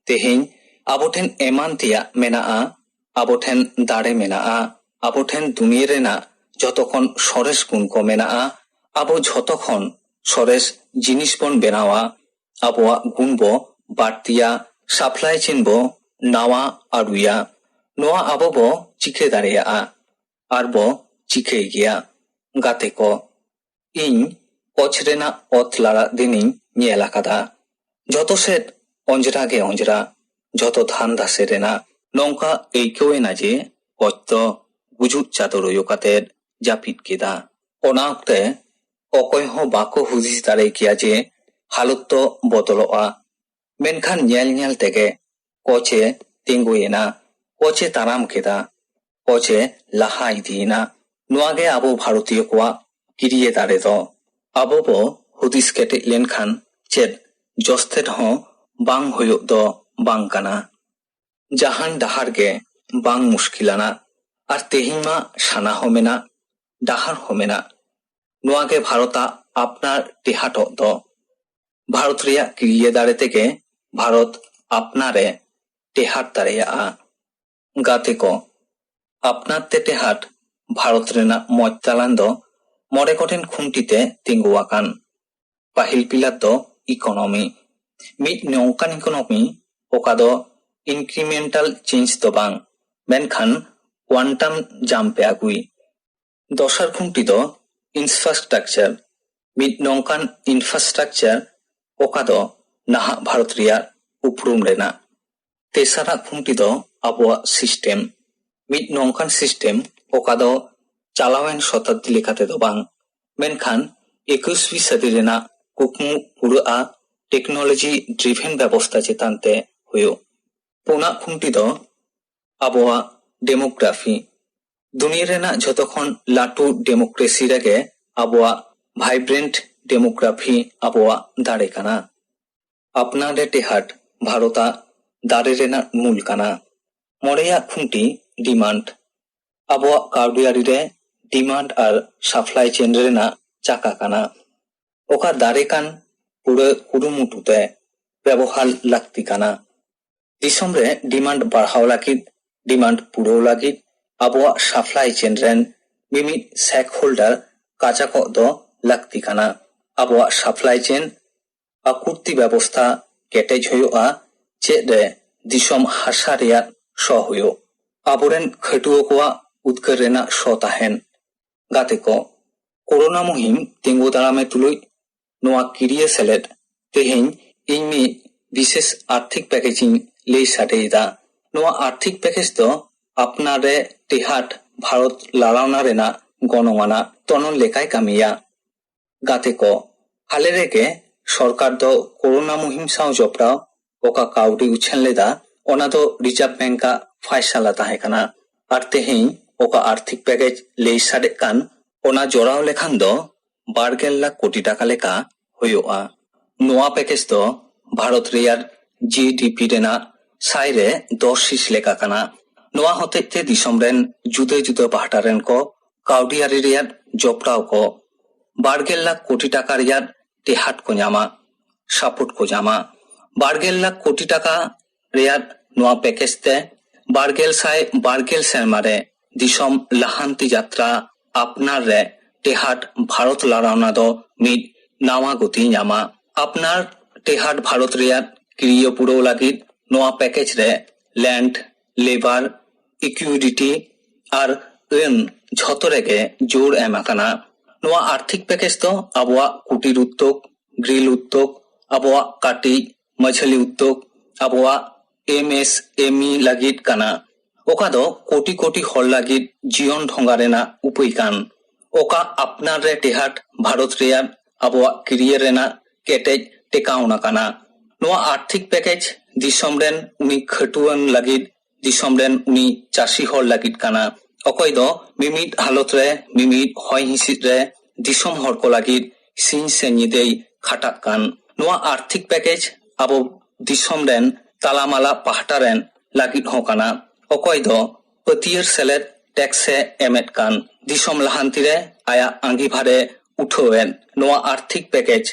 ᱛᱮᱦᱮᱧ ᱟᱵᱚ ᱴᱷᱮᱱ ᱮᱢᱟᱱ ᱛᱮᱭᱟᱜ ᱢᱮᱱᱟᱜᱼᱟ, ᱟᱵᱚ ᱴᱷᱮᱱ ᱫᱟᱲᱮ ᱢᱮᱱᱟᱜᱼᱟ, ᱟᱵᱚ ᱴᱷᱮᱱ ᱫᱩᱱᱤᱭᱟᱹ ᱨᱮᱱᱟᱜ ᱡᱷᱚᱛᱚ ᱠᱷᱚᱱ ᱥᱚᱨᱮᱥ ᱜᱩᱱ ᱠᱚ ᱢᱮᱱᱟᱜᱼᱟ, ᱟᱵᱚ ᱡᱷᱚᱛᱚ ᱠᱷᱚᱱ ᱥᱚᱨᱮᱥ ᱡᱤᱱᱤᱥ ᱵᱚᱱ ᱵᱮᱱᱟᱣᱟ, ᱟᱵᱚᱣᱟᱜ ᱜᱩᱱ ᱵᱚ ᱵᱟᱹᱲᱛᱤᱭᱟ, ᱥᱟᱯᱞᱟᱭ ᱪᱮᱱ ᱵᱚ ᱱᱟᱣᱟ ᱟᱹᱨᱩᱭᱟ᱾ ᱱᱚᱣᱟ ᱟᱵᱚ ᱵᱚ ᱪᱤᱠᱟᱹ ᱫᱟᱲᱮᱭᱟᱜᱼᱟ ᱟᱨ ᱵᱚ ᱪᱤᱠᱟᱹᱭ ᱜᱮᱭᱟ᱾ ᱜᱟᱛᱮ ᱠᱚ, ᱤᱧ ᱠᱚᱪᱷ ᱨᱮᱱᱟᱜ ᱚᱛ ᱞᱟᱲᱟᱜ ᱫᱤᱱᱤᱧ ᱧᱮᱞ ᱟᱠᱟᱫᱟ᱾ ᱡᱷᱚᱛᱚ ᱥᱮᱫ ᱚᱸᱡᱽᱨᱟ ᱜᱮ ᱚᱸᱡᱽᱨᱟ, ᱡᱷᱚᱛᱚ ᱫᱷᱟᱱ ᱫᱷᱟᱥᱮ ᱨᱮᱱᱟᱜ᱾ ᱱᱚᱝᱠᱟ ᱟᱹᱭᱠᱟᱹᱣ ᱮᱱᱟ ᱡᱮ ᱠᱚᱪᱷ ᱫᱚ ᱜᱩᱡᱩᱜ ᱪᱟᱫᱚᱨ ᱚᱭᱚ ᱠᱟᱛᱮ ᱡᱟᱹᱯᱤᱫ ᱠᱮᱫᱟ᱾ ᱚᱱᱟ ᱚᱠᱛᱮ ᱚᱠᱚᱭ ᱦᱚᱸ ᱵᱟᱠᱚ ᱦᱩᱫᱤᱥ ᱫᱟᱲᱮ ᱠᱮᱭᱟ ᱡᱮ ᱦᱟᱞᱚᱛ ᱫᱚ ᱵᱚᱫᱚᱞᱚᱜᱼᱟ᱾ ᱢᱮᱱᱠᱷᱟᱱ ᱧᱮᱞ ᱧᱮᱞ ᱛᱮᱜᱮ ᱠᱚᱪᱷ ᱮ ᱛᱤᱸᱜᱩᱭᱮᱱᱟ, ᱠᱚᱪᱷ ᱮ ᱛᱟᱲᱟᱢ ᱠᱮᱫᱟ, ᱠᱚᱪᱷ ᱮ ᱞᱟᱦᱟ ᱤᱫᱤᱭᱮᱱᱟ᱾ ᱱᱚᱣᱟ ᱜᱮ ᱟᱵᱚ ᱵᱷᱟᱨᱚᱛᱤᱭᱚ ᱠᱚᱣᱟᱜ ᱠᱤᱨᱤᱭᱟᱹ ᱫᱟᱲᱮ ᱫᱚ᱾ ᱟᱵᱚ ᱵᱚ ᱦᱩᱫᱤᱥ ᱠᱮᱴᱮᱡ ᱞᱮᱱᱠᱷᱟᱱ ᱪᱮᱫ ᱡᱚᱥᱛᱮᱫ ᱦᱚᱸ ᱵᱟᱝ ᱦᱩᱭᱩᱜ ᱫᱚ ᱵᱟᱝ ᱠᱟᱱᱟ᱾ ᱡᱟᱦᱟᱱ ᱰᱟᱦᱟᱨ ᱜᱮ ᱵᱟᱝ ᱢᱩᱥᱠᱤᱞᱟᱱᱟ᱾ ᱟᱨ ᱛᱮᱦᱮᱧ ᱢᱟ ᱥᱟᱱᱟ ᱦᱚᱸ ᱢᱮᱱᱟᱜ, ᱰᱟᱦᱟᱨ ᱦᱚᱸ ᱢᱮᱱᱟᱜ᱾ ᱱᱚᱣᱟ ᱜᱮ ᱵᱷᱟᱨᱚᱛᱟᱜ ᱟᱯᱱᱟᱨ ᱴᱮᱦᱟᱴᱚᱜ ᱫᱚ᱾ ᱵᱷᱟᱨᱚᱛ ᱨᱮᱭᱟᱜ ᱠᱤᱨᱤᱭᱟᱹ ᱫᱟᱲᱮ ᱛᱮᱜᱮ ᱵᱷᱟᱨᱚᱛ ᱟᱯᱱᱟᱨ ᱮ ᱴᱮᱦᱟᱴ ᱫᱟᱲᱮᱭᱟᱜᱼᱟ᱾ ᱜᱟᱛᱮ ᱠᱚ, ᱟᱯᱱᱟᱨ ᱛᱮ ᱴᱮᱦᱟᱴ ᱵᱷᱟᱨᱚᱛ ᱨᱮᱱᱟᱜ ᱢᱚᱡᱽ ᱫᱟᱞᱟᱱ ᱫᱚ ᱢᱚᱬᱮ ᱜᱚᱴᱮᱱ ᱠᱷᱩᱱᱴᱤ ᱛᱮ ᱛᱤᱸᱜᱩ ᱟᱠᱟᱱ᱾ ᱯᱟᱹᱦᱤᱞ ᱯᱤᱞᱟᱨ ᱫᱚ ᱤᱠᱳᱱᱚᱢᱤ, ᱢᱤᱫ ᱱᱚᱝᱠᱟᱱ ᱤᱠᱳᱱᱚᱢᱤ ᱚᱠᱟ ᱫᱚ ᱤᱱᱠᱨᱤᱢᱮᱱᱴᱟᱞ ᱪᱮᱧᱡᱽ ᱫᱚ ᱵᱟᱝ, ᱢᱮᱱᱠᱷᱟᱱ ᱠᱣᱟᱱᱴᱟᱢ ᱡᱟᱢᱯ ᱮ ᱟᱹᱜᱩᱭ᱾ ᱫᱚᱥᱟᱨ ᱠᱷᱩᱱᱴᱤ ᱫᱚ ᱤᱱᱯᱷᱨᱟᱥᱴᱨᱟᱠᱪᱟᱨ, ᱢᱤᱫ ᱱᱚᱝᱠᱟᱱ ᱤᱱᱯᱷᱨᱟᱥᱴᱨᱟᱠᱪᱟᱨ ᱚᱠᱟ ᱫᱚ ᱱᱟᱦᱟᱜ ᱵᱷᱟᱨᱚᱛ ᱨᱮᱭᱟᱜ ᱩᱯᱨᱩᱢ ᱨᱮᱱᱟᱜ᱾ ᱛᱮᱥᱟᱨᱟᱜ ᱠᱷᱩᱱᱴᱤ ᱫᱚ ᱟᱵᱚᱣᱟᱜ system᱾ ᱢᱤᱫ ᱱᱚᱝᱠᱟᱱ system ᱚᱠᱟ ᱫᱚ ᱪᱟᱞᱟᱣᱮᱱ ᱥᱚᱛᱟᱵᱫᱤ ᱞᱮᱠᱟᱛᱮ ᱫᱚ ᱵᱟᱝ, ᱢᱮᱱᱠᱷᱟᱱ ᱮᱠᱩᱥᱣᱤ ᱥᱟᱹᱫᱤ ᱨᱮᱱᱟᱜ ᱠᱩᱠᱢᱩ ᱯᱩᱨᱟᱹᱜᱼᱟ, technology driven ᱵᱮᱵᱚᱥᱛᱟ ᱪᱮᱛᱟᱱ ᱛᱮ ᱦᱩᱭᱩᱜ᱾ ᱯᱩᱱᱟᱜ ᱠᱷᱩᱱᱴᱤ ᱫᱚ ᱟᱵᱚᱣᱟᱜ demography᱾ ᱫᱩᱱᱤᱭᱟᱹ ᱨᱮᱱᱟᱜ ᱡᱷᱚᱛᱚ ᱠᱷᱚᱱ ᱞᱟᱹᱴᱩ democracy ᱨᱮᱜᱮ ᱟᱵᱚᱣᱟᱜ vibrant demography ᱟᱵᱚᱣᱟᱜ ᱫᱟᱲᱮ ᱠᱟᱱᱟ᱾ ᱟᱯᱱᱟᱨ ᱨᱮ ᱴᱮᱦᱟᱴ ᱵᱷᱟᱨᱚᱛᱟᱜ ᱫᱟᱨᱮ ᱨᱮᱱᱟᱜ ᱢᱩᱞ ᱠᱟᱱᱟ᱾ ᱢᱚᱬᱮᱭᱟᱜ ᱠᱷᱩᱱᱴᱤ demand᱾ ᱟᱵᱚᱣᱟᱜ ᱠᱟᱹᱣᱰᱤ ᱟᱹᱨᱤ ᱨᱮ demand ᱟᱨ supply chain ᱨᱮᱱᱟᱜ ᱪᱟᱠᱟ ᱠᱟᱱᱟ, ᱚᱠᱟ ᱫᱟᱨᱮ ᱠᱟᱱ ᱯᱩᱨᱟᱹ ᱠᱩᱨᱩᱢᱩᱴᱩ ᱛᱮ ᱵᱮᱵᱚᱦᱟᱨ ᱞᱟᱹᱠᱛᱤ ᱠᱟᱱᱟ᱾ ᱫᱤᱥᱚᱢ ᱨᱮ demand ᱵᱟᱲᱦᱟᱣ ᱞᱟᱹᱜᱤᱫ, demand ᱯᱩᱨᱟᱹᱣ ᱞᱟᱹᱜᱤᱫ ᱟᱵᱚᱣᱟᱜ supply chain ᱨᱮᱱ ᱢᱤᱢᱤᱫ stakeholder ᱠᱟᱪᱟ ᱠᱚᱜ ᱫᱚ ᱞᱟᱹᱠᱛᱤ ᱠᱟᱱᱟ᱾ ᱟᱵᱚᱣᱟᱜ supply chain ᱟᱠᱩᱨᱛᱤ ᱵᱮᱵᱚᱥᱛᱷᱟ ᱠᱮᱴᱮᱡ ᱦᱩᱭᱩᱜᱼᱟ, ᱪᱮᱫ ᱨᱮ ᱫᱤᱥᱚᱢ ᱦᱟᱥᱟ ᱨᱮᱭᱟᱜ ᱥᱚ ᱦᱩᱭᱩᱜ, ᱟᱵᱚᱨᱮᱱ ᱠᱷᱟᱹᱴᱩᱣᱟᱹ ᱠᱚᱣᱟᱜ ᱩᱫᱽᱜᱟᱹᱨ ᱨᱮᱱᱟᱜ ᱥᱚ ᱛᱟᱦᱮᱱ᱾ ᱜᱟᱛᱮ ᱠᱚ, ᱠᱳᱨᱳᱱᱟ ᱢᱩᱦᱤᱢ ᱛᱤᱸᱜᱩ ᱫᱟᱨᱟᱢᱮ ᱛᱩᱞᱩᱡ ᱱᱚᱣᱟ ᱠᱤᱨᱤᱭᱟᱹ ᱥᱮᱞᱮᱫ ᱛᱮᱦᱮᱧ ᱤᱧ ᱢᱤᱫ ᱵᱤᱥᱮᱥ ᱟᱨᱛᱷᱤᱠ package ᱤᱧ ᱞᱟᱹᱭ ᱥᱟᱰᱮᱭᱮᱫᱟ᱾ ᱱᱚᱣᱟ ᱟᱨᱛᱷᱤᱠ package ᱫᱚ ᱟᱯᱱᱟᱨ ᱨᱮ ᱴᱮᱦᱟᱴ ᱵᱷᱟᱨᱚᱛ ᱞᱟᱲᱟᱣᱱᱟ ᱨᱮᱱᱟᱜ ᱜᱚᱱᱚᱝ ᱟᱱᱟᱜ ᱛᱚᱱᱚᱞ ᱞᱮᱠᱟᱭ ᱠᱟᱹᱢᱤᱭᱟ᱾ ᱜᱟᱛᱮ ᱠᱚ, ᱦᱟᱞᱮ ᱨᱮᱜᱮ ᱥᱚᱨᱠᱟᱨ ᱫᱚ ᱠᱳᱨᱳᱱᱟ ᱢᱩᱦᱤᱢ ᱥᱟᱶ ᱡᱚᱯᱲᱟᱣ ᱚᱠᱟ ᱠᱟᱹᱣᱰᱤ ᱩᱪᱷᱟᱹᱱ ᱞᱮᱫᱟ, ᱚᱱᱟ ᱫᱚ ᱨᱤᱡᱟᱨᱵᱷ ᱵᱮᱝᱠ ᱟᱜ ᱯᱷᱟᱭᱥᱟᱞᱟ ᱛᱟᱦᱮᱸ ᱠᱟᱱᱟ᱾ ᱟᱨ ᱛᱮᱦᱮᱧ ᱚᱠᱟ ᱟᱨᱛᱷᱤᱠ package ᱞᱟᱹᱭ ᱥᱟᱰᱮᱜ ᱠᱟᱱ, ᱚᱱᱟ ᱡᱚᱲᱟᱣ ᱞᱮᱠᱷᱟᱱ ᱫᱚ ᱵᱟᱨ ᱜᱮᱞ ᱞᱟᱠᱷ ᱠᱳᱴᱤ ᱴᱟᱠᱟ ᱞᱮᱠᱟ ᱦᱩᱭᱩᱜᱼᱟ᱾ ᱱᱚᱣᱟ package ᱫᱚ ᱵᱷᱟᱨᱚᱛ ᱨᱮᱭᱟᱜ GDP ᱨᱮᱱᱟᱜ ᱥᱟᱭ ᱨᱮ ᱫᱚᱥ ᱦᱤᱸᱥ ᱞᱮᱠᱟ ᱠᱟᱱᱟ᱾ ᱱᱚᱣᱟ ᱦᱚᱛᱮᱡ ᱛᱮ ᱫᱤᱥᱚᱢ ᱨᱮᱱ ᱡᱩᱫᱟᱹ ᱡᱩᱫᱟᱹ ᱯᱟᱦᱴᱟ ᱨᱮᱱ ᱠᱚ ᱠᱟᱹᱣᱰᱤ ᱟᱹᱨᱤ ᱨᱮᱭᱟᱜ ᱡᱚᱯᱲᱟᱣ ᱠᱚ ᱵᱟᱨ ᱜᱮᱞ ᱞᱟᱠᱷ ᱠᱳᱴᱤ ᱴᱟᱠᱟ ᱨᱮᱭᱟᱜ ᱴᱮᱦᱟᱴ ᱠᱚ ᱧᱟᱢᱟ, support ᱠᱚ ᱧᱟᱢᱟ᱾ ᱵᱟᱨ ᱜᱮᱞ ᱞᱟᱠᱷ ᱠᱳᱴᱤ ᱴᱟᱠᱟ ᱨᱮᱭᱟᱜ ᱱᱚᱣᱟ package ᱛᱮ ᱵᱟᱨ ᱜᱮᱞ ᱥᱟᱭ ᱵᱟᱨ ᱜᱮᱞ ᱥᱮᱨᱢᱟ ᱨᱮ ᱫᱤᱥᱚᱢ ᱞᱟᱦᱟᱱᱛᱤ ᱡᱟᱛᱨᱟ ᱟᱯᱱᱟᱨ ᱨᱮ ᱴᱮᱦᱟᱴ ᱵᱷᱟᱨᱚᱛ ᱞᱟᱲᱟᱣᱱᱟ ᱫᱚ ᱢᱤᱫ ᱱᱟᱣᱟ ᱜᱚᱛᱤᱭ ᱧᱟᱢᱟ᱾ ᱟᱯᱱᱟᱨ ᱴᱮᱦᱟᱴ ᱵᱷᱟᱨᱚᱛ ᱨᱮᱭᱟᱜ ᱠᱤᱨᱤᱭᱟᱹ ᱯᱩᱨᱟᱹᱣ ᱞᱟᱹᱜᱤᱫ ᱱᱚᱣᱟ package ᱨᱮ land, labour, equity ᱟᱨ ᱟᱹᱱ ᱡᱷᱚᱛᱚ ᱨᱮᱜᱮ ᱡᱳᱨ ᱮᱢ ᱟᱠᱟᱱᱟ᱾ ᱱᱚᱣᱟ ᱟᱨᱛᱷᱤᱠ package ᱫᱚ ᱟᱵᱚᱣᱟᱜ ᱠᱩᱴᱤᱨ ᱩᱫᱽᱫᱳᱜᱽ, ᱜᱨᱤᱞ ᱩᱫᱽᱫᱳᱜᱽ, ᱟᱵᱚᱣᱟᱜ ᱠᱟᱹᱴᱤᱡ ᱢᱟᱹᱡᱷᱟᱹᱞᱤ ᱩᱫᱽᱫᱳᱜᱽ, ᱟᱵᱚᱣᱟᱜ ᱮᱢ ᱮᱥ ᱮᱢ ᱤ ᱞᱟᱹᱜᱤᱫ ᱠᱟᱱᱟ, ᱚᱠᱟ ᱫᱚ ᱠᱳᱴᱤ ᱠᱳᱴᱤ ᱦᱚᱲ ᱞᱟᱹᱜᱤᱫ ᱡᱤᱭᱚᱱ ᱰᱷᱚᱸᱜᱟ ᱨᱮᱱᱟᱜ ᱩᱯᱟᱹᱭ ᱠᱟᱱ᱾ ᱚᱠᱟ ᱟᱯᱱᱟᱨ ᱨᱮ ᱴᱮᱦᱟᱴ ᱵᱷᱟᱨᱚᱛ ᱨᱮᱭᱟᱜ ᱟᱵᱚᱣᱟᱜ ᱠᱮᱨᱤᱭᱟᱨ ᱨᱮᱱᱟᱜ ᱠᱮᱴᱮᱡ ᱴᱮᱠᱟᱣᱱᱟ ᱠᱟᱱᱟ᱾ ᱱᱚᱣᱟ ᱟᱨᱛᱷᱤᱠ ᱯᱮᱠᱮᱡᱽ ᱫᱤᱥᱚᱢ ᱨᱮᱱ ᱩᱱᱤ ᱠᱷᱟᱹᱴᱩᱣᱟᱹᱱ ᱞᱟᱹᱜᱤᱫ, ᱫᱤᱥᱚᱢ ᱨᱮᱱ ᱩᱱᱤ ᱪᱟᱹᱥᱤ ᱦᱚᱲ ᱞᱟᱹᱜᱤᱫ ᱠᱟᱱᱟ, ᱚᱠᱚᱭ ᱫᱚ ᱢᱤᱢᱤᱫ ᱦᱟᱞᱚᱛ ᱨᱮ, ᱢᱤᱢᱤᱫ ᱦᱚᱭ ᱦᱤᱸᱥᱤᱫ ᱨᱮ ᱫᱤᱥᱚᱢ ᱦᱚᱲ ᱠᱚ ᱞᱟᱹᱜᱤᱫ ᱥᱤᱧ ᱥᱮ ᱧᱤᱫᱟᱹᱭ ᱠᱷᱟᱴᱟᱜ ᱠᱟᱱ᱾ ᱱᱚᱣᱟ ᱟᱨᱛᱷᱤᱠ ᱯᱮᱠᱮᱡᱽ ᱟᱵᱚ ᱫᱤᱥᱚᱢ ᱨᱮᱱ ᱛᱟᱞᱟᱢᱟᱞᱟ ᱯᱟᱦᱴᱟ ᱨᱮᱱ ᱞᱟᱹᱜᱤᱫ ᱦᱚᱸ ᱠᱟᱱᱟ, ᱚᱠᱚᱭ ᱫᱚ ᱯᱟᱹᱛᱭᱟᱹᱨ ᱥᱮᱞᱮᱫ ᱴᱮᱠᱥ ᱮ ᱮᱢᱮᱫ ᱠᱟᱱ, ᱫᱤᱥᱚᱢ ᱞᱟᱦᱟᱱᱛᱤ ᱨᱮ ᱟᱭᱟᱜ ᱟᱸᱜᱤᱵᱷᱟᱨ ᱮ ᱩᱴᱷᱟᱹᱣᱮᱫ᱾ ᱱᱚᱣᱟ ᱟᱨᱛᱷᱤᱠ ᱯᱮᱠᱮᱡᱽ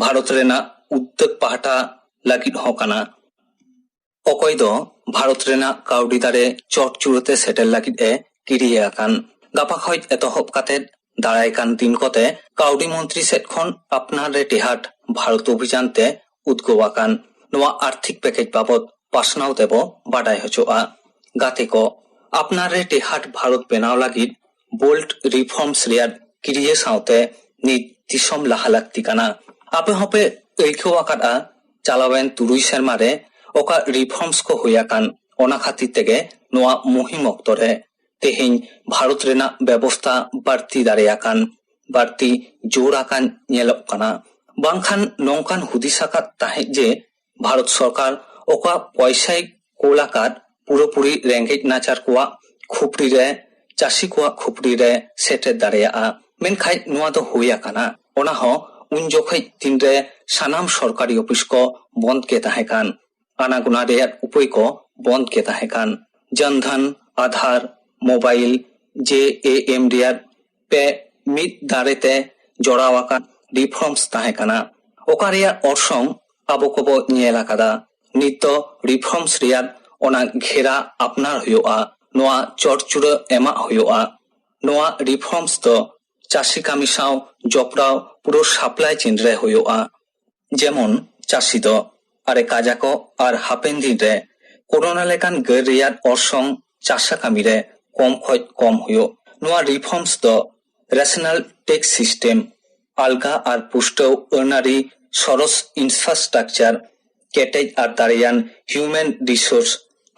ᱵᱷᱟᱨᱚᱛ ᱨᱮᱱᱟᱜ ᱩᱫᱽᱫᱳᱜᱽ ᱯᱟᱦᱴᱟ ᱞᱟᱹᱜᱤᱫ ᱦᱚᱸ ᱠᱟᱱᱟ, ᱚᱠᱚᱭ ᱫᱚ ᱵᱷᱟᱨᱚᱛ ᱨᱮᱱᱟᱜ ᱠᱟᱹᱣᱰᱤ ᱫᱟᱨᱮ ᱪᱚᱴ ᱪᱩᱲᱟᱹᱛᱮ ᱥᱮᱴᱮᱨ ᱞᱟᱹᱜᱤᱫ ᱮ ᱠᱤᱨᱤᱭᱟᱹ ᱟᱠᱟᱱ᱾ ᱜᱟᱯᱟ ᱠᱷᱚᱱ ᱮᱛᱚᱦᱚᱵ ᱠᱟᱛᱮ ᱫᱟᱨᱟᱭ ᱠᱟᱱ ᱫᱤᱱ ᱠᱚᱛᱮ ᱠᱟᱹᱣᱰᱤ ᱢᱚᱱᱛᱨᱤ ᱥᱮᱫ ᱠᱷᱚᱱ ᱟᱯᱱᱟᱨ ᱨᱮ ᱴᱮᱦᱟᱴ ᱵᱷᱟᱨᱚᱛ ᱚᱵᱷᱤᱡᱟᱱ ᱛᱮ ᱩᱫᱽᱜᱟᱹᱣ ᱟᱠᱟᱱ᱾ ᱱᱚᱣᱟ ᱟᱨᱛᱷᱤᱠ ᱯᱮᱠᱮᱡᱽ ᱵᱟᱵᱚᱛ ᱯᱟᱥᱱᱟᱣ ᱛᱮᱵᱚ ᱵᱟᱰᱟᱭ ᱦᱚᱪᱚᱜᱼᱟ᱾ ᱜᱟᱛᱮ ᱠᱚ, ᱟᱯᱱᱟᱨ ᱨᱮ ᱴᱮᱦᱟᱴ ᱵᱷᱟᱨᱚᱛ ᱵᱮᱱᱟᱣ ᱞᱟᱹᱜᱤᱫ ᱵᱳᱞᱰ ᱨᱤᱯᱷᱚᱨᱢᱥ ᱨᱮᱭᱟᱜ ᱠᱤᱨᱤᱭᱟᱹ ᱥᱟᱶᱛᱮ ᱱᱤᱛ ᱫᱤᱥᱚᱢ ᱞᱟᱦᱟ ᱞᱟᱹᱠᱛᱤ ᱠᱟᱱᱟ᱾ ᱟᱯᱮ ᱦᱚᱸᱯᱮ ᱟᱹᱭᱠᱟᱹᱣ ᱟᱠᱟᱫᱼᱟ, ᱪᱟᱞᱟᱣᱮᱱ ᱛᱩᱨᱩᱭ ᱥᱮᱨᱢᱟ ᱨᱮ ᱚᱠᱟ ᱨᱤᱯᱷᱚᱨᱢᱥ ᱠᱚ ᱦᱩᱭ ᱟᱠᱟᱱ, ᱚᱱᱟ ᱠᱷᱟᱹᱛᱤᱨ ᱛᱮᱜᱮ ᱱᱚᱣᱟ ᱢᱩᱦᱤᱢ ᱚᱠᱛᱚ ᱨᱮ ᱛᱮᱦᱮᱧ ᱵᱷᱟᱨᱚᱛ ᱨᱮᱱᱟᱜ ᱵᱮᱵᱚᱥᱛᱟ ᱵᱟᱹᱲᱛᱤ ᱫᱟᱲᱮᱭᱟᱠᱟᱱ, ᱵᱟᱹᱲᱛᱤ ᱡᱳᱨ ᱟᱠᱟᱱ ᱧᱮᱞᱚᱜ ᱠᱟᱱᱟ᱾ ᱵᱟᱝᱠᱷᱟᱱ ᱱᱚᱝᱠᱟᱱ ᱦᱩᱫᱤᱥ ᱟᱠᱟᱫ ᱛᱟᱦᱮᱸᱫ ᱡᱮ ᱵᱷᱟᱨᱚᱛ ᱥᱚᱨᱠᱟᱨ ᱚᱠᱟ ᱯᱚᱭᱥᱟᱭ ᱠᱳᱞ ᱟᱠᱟᱫ ᱯᱩᱨᱟᱹᱯᱩᱨᱤ ᱨᱮᱸᱜᱮᱡ ᱱᱟᱪᱟᱨ ᱠᱚᱣᱟᱜ ᱠᱷᱩᱯᱲᱤ ᱨᱮ, ᱪᱟᱹᱥᱤ ᱠᱚᱣᱟᱜ ᱠᱷᱩᱯᱲᱤ ᱨᱮ ᱥᱮᱴᱮᱨ ᱫᱟᱲᱮᱭᱟᱜᱼᱟ᱾ ᱢᱮᱱᱠᱷᱟᱡ ᱱᱚᱣᱟ ᱫᱚ ᱦᱩᱭ ᱟᱠᱟᱱᱟ᱾ ᱚᱱᱟ ᱦᱚᱸ ᱩᱱ ᱡᱚᱠᱷᱮᱡ ᱛᱤᱱᱨᱮ ᱥᱟᱱᱟᱢ ᱥᱚᱨᱠᱟᱨᱤ ᱚᱯᱷᱤᱥ ᱠᱚ ᱵᱚᱱᱫ ᱜᱮ ᱛᱟᱦᱮᱸ ᱠᱟᱱ, ᱟᱱᱟᱜᱚᱱᱟ ᱨᱮᱭᱟᱜ ᱩᱯᱟᱹᱭ ᱠᱚ ᱵᱚᱱᱫ ᱜᱮ ᱛᱟᱦᱮᱸ ᱠᱟᱱ᱾ ᱡᱚᱱᱫᱷᱚᱱ, ᱟᱫᱷᱟᱨ, ᱢᱳᱵᱟᱭᱤᱞ, ᱡᱮ ᱮ ᱮᱢ ᱨᱮᱭᱟᱜ ᱯᱮ ᱢᱤᱫ ᱫᱟᱨᱮ ᱛᱮ ᱡᱚᱲᱟᱣ ᱟᱠᱟᱱ ᱨᱤᱯᱷᱚᱨᱢᱥ ᱛᱟᱦᱮᱸ ᱠᱟᱱᱟ, ᱚᱠᱟ ᱨᱮᱭᱟᱜ ᱚᱨᱥᱚᱝ ᱟᱵᱚ ᱠᱚᱵᱚ ᱧᱮᱞ ᱟᱠᱟᱫᱟ᱾ ᱱᱤᱛ ᱫᱚ ᱨᱤᱯᱷᱚᱨᱢᱥ ᱨᱮᱭᱟᱜ ᱚᱱᱟ ᱜᱷᱮᱨᱟ ᱟᱯᱱᱟᱨ ᱦᱩᱭᱩᱜᱼᱟ, ᱱᱚᱣᱟ ᱪᱚᱴᱪᱩᱲᱟᱹ ᱮᱢᱟᱜ ᱦᱩᱭᱩᱜᱼᱟ᱾ ᱱᱚᱣᱟ ᱨᱤᱯᱷᱚᱨᱢᱥ ᱫᱚ ᱪᱟᱹᱥᱤ ᱠᱟᱹᱢᱤ ᱥᱟᱶ ᱡᱚᱯᱲᱟᱣ ᱯᱩᱨᱟᱹ ᱥᱟᱯᱞᱟᱭ ᱪᱮᱱ ᱨᱮ ᱦᱩᱭᱩᱜᱼᱟ᱾ ᱡᱮᱢᱚᱱ ᱪᱟᱹᱥᱤ ᱫᱚ ᱟᱨᱮ ᱠᱟᱡᱟᱠᱚ ᱟᱨ ᱦᱟᱯᱮᱱ ᱫᱤᱱ ᱨᱮ ᱠᱳᱨᱳᱱᱟ ᱞᱮᱠᱟᱱ ᱜᱟᱹᱨ ᱨᱮᱭᱟᱜ ᱚᱨᱥᱚᱝ ᱪᱟᱥᱟ ᱠᱟᱹᱢᱤ ᱨᱮ ᱠᱚᱢ ᱠᱷᱚᱡ ᱠᱚᱢ ᱦᱩᱭᱩᱜ᱾ ᱱᱚᱣᱟ ᱨᱤᱯᱷᱚᱨᱢᱥ ᱫᱚ ᱨᱮᱥᱚᱱᱟᱞ ᱴᱮᱠᱥ ᱥᱤᱥᱴᱮᱢ, ᱟᱞᱜᱟ ᱟᱨ ᱯᱩᱥᱴᱟᱹᱣ ᱟᱹᱱᱟᱹᱨᱤ, ᱥᱚᱨᱚᱥ ᱤᱱᱯᱷᱨᱟᱥᱴᱨᱟᱠᱪᱟᱨ, ᱠᱮᱴᱮᱡ ᱟᱨ ᱫᱟᱲᱮᱭᱟᱱ human resource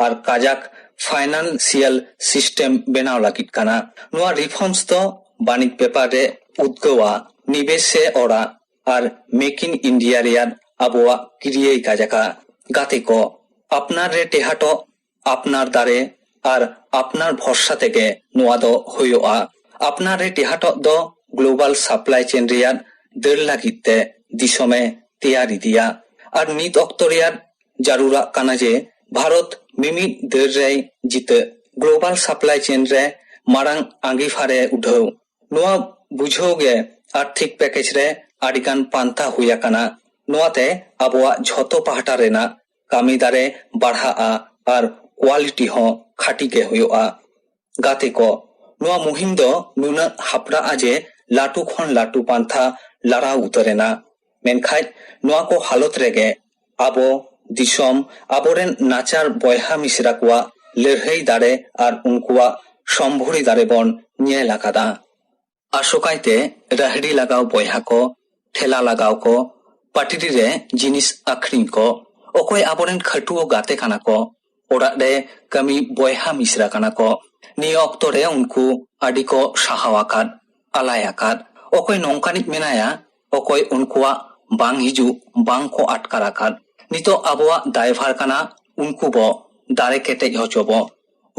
ᱟᱨ ᱠᱟᱡᱟᱠ financial system ᱵᱮᱱᱟᱣ ᱞᱟᱹᱜᱤᱫ ᱠᱟᱱᱟ᱾ ᱱᱚᱣᱟ reforms ᱫᱚ ᱵᱟᱹᱱᱤᱡ ᱵᱮᱯᱟᱨ ᱨᱮ ᱩᱫᱽᱜᱟᱹᱣᱟ, ᱱᱤᱵᱮᱥ ᱮ ᱚᱲᱟᱜ ᱟᱨ Make in India ᱨᱮᱭᱟᱜ ᱟᱵᱚᱣᱟᱜ ᱠᱤᱨᱤᱭᱟᱹᱭ ᱠᱟᱡᱟᱠᱟ᱾ ᱜᱟᱛᱮ ᱠᱚ, ᱟᱯᱱᱟᱨ ᱨᱮ ᱴᱮᱦᱟᱴᱚᱜ, ᱟᱯᱱᱟᱨ ᱫᱟᱨᱮ ᱟᱨ ᱟᱯᱱᱟᱨ ᱵᱷᱚᱨᱥᱟ ᱛᱮᱜᱮ ᱱᱚᱣᱟ ᱫᱚ ᱦᱩᱭᱩᱜᱼᱟ᱾ ᱟᱯᱱᱟᱨ ᱨᱮ ᱴᱮᱦᱟᱴᱚᱜ ᱫᱚ global supply chain ᱨᱮᱭᱟᱜ ᱫᱟᱹᱲ ᱞᱟᱹᱜᱤᱫ ᱛᱮ ᱫᱤᱥᱚᱢᱮ ᱛᱮᱭᱟᱨ ᱤᱫᱤᱭᱟ᱾ ᱟᱨ ᱱᱤᱛ ᱚᱠᱛᱚ ᱨᱮᱭᱟᱜ ᱡᱟᱹᱨᱩᱲᱟᱜ ᱠᱟᱱᱟ ᱡᱮ ᱵᱷᱟᱨᱚᱛ ᱢᱤᱢᱤᱫ ᱫᱟᱹᱲ ᱨᱮᱭ ᱡᱤᱛᱟᱹᱜ, global supply chain ᱨᱮ ᱢᱟᱨᱟᱝ ᱟᱸᱜᱤᱵᱷᱟᱨᱮ ᱩᱰᱷᱟᱹᱣ᱾ ᱱᱚᱣᱟ ᱵᱩᱡᱷᱟᱹᱣ ᱜᱮ ᱟᱨᱛᱷᱤᱠ package ᱨᱮ ᱟᱹᱰᱤᱜᱟᱱ ᱯᱟᱱᱛᱷᱟ ᱦᱩᱭ ᱟᱠᱟᱱᱟ᱾ ᱱᱚᱣᱟᱛᱮ ᱟᱵᱚᱣᱟᱜ ᱡᱷᱚᱛᱚ ᱯᱟᱦᱴᱟ ᱨᱮᱱᱟᱜ ᱠᱟᱹᱢᱤ ᱫᱟᱨᱮ ᱵᱟᱲᱦᱟᱜᱼᱟ ᱟᱨ quality ᱦᱚᱸ ᱠᱷᱟᱹᱴᱤ ᱜᱮ ᱦᱩᱭᱩᱜᱼᱟ᱾ ᱜᱟᱛᱮ ᱠᱚ, ᱱᱚᱣᱟ ᱢᱩᱦᱤᱢ ᱫᱚ ᱱᱩᱱᱟᱹᱜ ᱦᱟᱯᱲᱟᱜᱼᱟ ᱡᱮ ᱞᱟᱹᱴᱩ ᱠᱷᱚᱱ ᱞᱟᱹᱴᱩ ᱯᱟᱱᱛᱷᱟ ᱞᱟᱲᱟᱣ ᱩᱛᱟᱹᱨ ᱮᱱᱟ᱾ ᱢᱮᱱᱠᱷᱟᱡ ᱱᱚᱣᱟ ᱠᱚ ᱦᱟᱞᱚᱛ ᱨᱮᱜᱮ ᱟᱵᱚ, ᱫᱤᱥᱚᱢ, ᱟᱵᱚᱨᱮᱱ ᱱᱟᱪᱟᱨ ᱵᱚᱭᱦᱟ ᱢᱤᱥᱨᱟ ᱠᱚᱣᱟᱜ ᱞᱟᱹᱲᱦᱟᱹᱭ ᱫᱟᱲᱮ ᱟᱨ ᱩᱱᱠᱩᱣᱟᱜ ᱥᱚᱢᱵᱷᱩᱲᱤ ᱫᱟᱲᱮ ᱵᱚᱱ ᱧᱮᱞ ᱟᱠᱟᱫᱟ᱾ ᱟᱥᱚᱠᱟᱭᱛᱮ ᱨᱟᱦᱲᱤ ᱞᱟᱜᱟᱣ ᱵᱚᱭᱦᱟ ᱠᱚ, ᱴᱷᱮᱞᱟ ᱞᱟᱜᱟᱣ ᱠᱚ, ᱯᱟᱴᱤᱨᱤ ᱨᱮ ᱡᱤᱱᱤᱥ ᱟᱹᱠᱷᱨᱤᱧ ᱠᱚ, ᱚᱠᱚᱭ ᱟᱵᱚᱨᱮᱱ ᱠᱷᱟᱹᱴᱩᱣᱟᱹ ᱜᱟᱛᱮ ᱠᱟᱱᱟ ᱠᱚ, ᱚᱲᱟᱜ ᱨᱮ ᱠᱟᱹᱢᱤ ᱵᱚᱭᱦᱟ ᱢᱤᱥᱨᱟ ᱠᱟᱱᱟ ᱠᱚ, ᱱᱤᱭᱟᱹ ᱚᱠᱛᱚ ᱨᱮ ᱩᱱᱠᱩ ᱟᱹᱰᱤ ᱠᱚ ᱥᱟᱦᱟᱣ ᱟᱠᱟᱫ, ᱟᱞᱟᱭ ᱟᱠᱟᱫ᱾ ᱚᱠᱚᱭ ᱱᱚᱝᱠᱟᱱᱤᱡ ᱢᱮᱱᱟᱭᱟ, ᱚᱠᱚᱭ ᱩᱱᱠᱩᱣᱟᱜ ᱵᱟᱝ ᱦᱤᱡᱩᱜ ᱵᱟᱝ ᱠᱚ ᱟᱴᱠᱟᱨ ᱟᱠᱟᱫ᱾ ᱱᱤᱛᱚᱜ ᱟᱵᱚᱣᱟᱜ ᱫᱟᱭᱵᱷᱟᱨ ᱠᱟᱱᱟ ᱩᱱᱠᱩ ᱵᱚ ᱫᱟᱲᱮ ᱠᱮᱴᱮᱡ ᱦᱚᱪᱚ ᱵᱚ,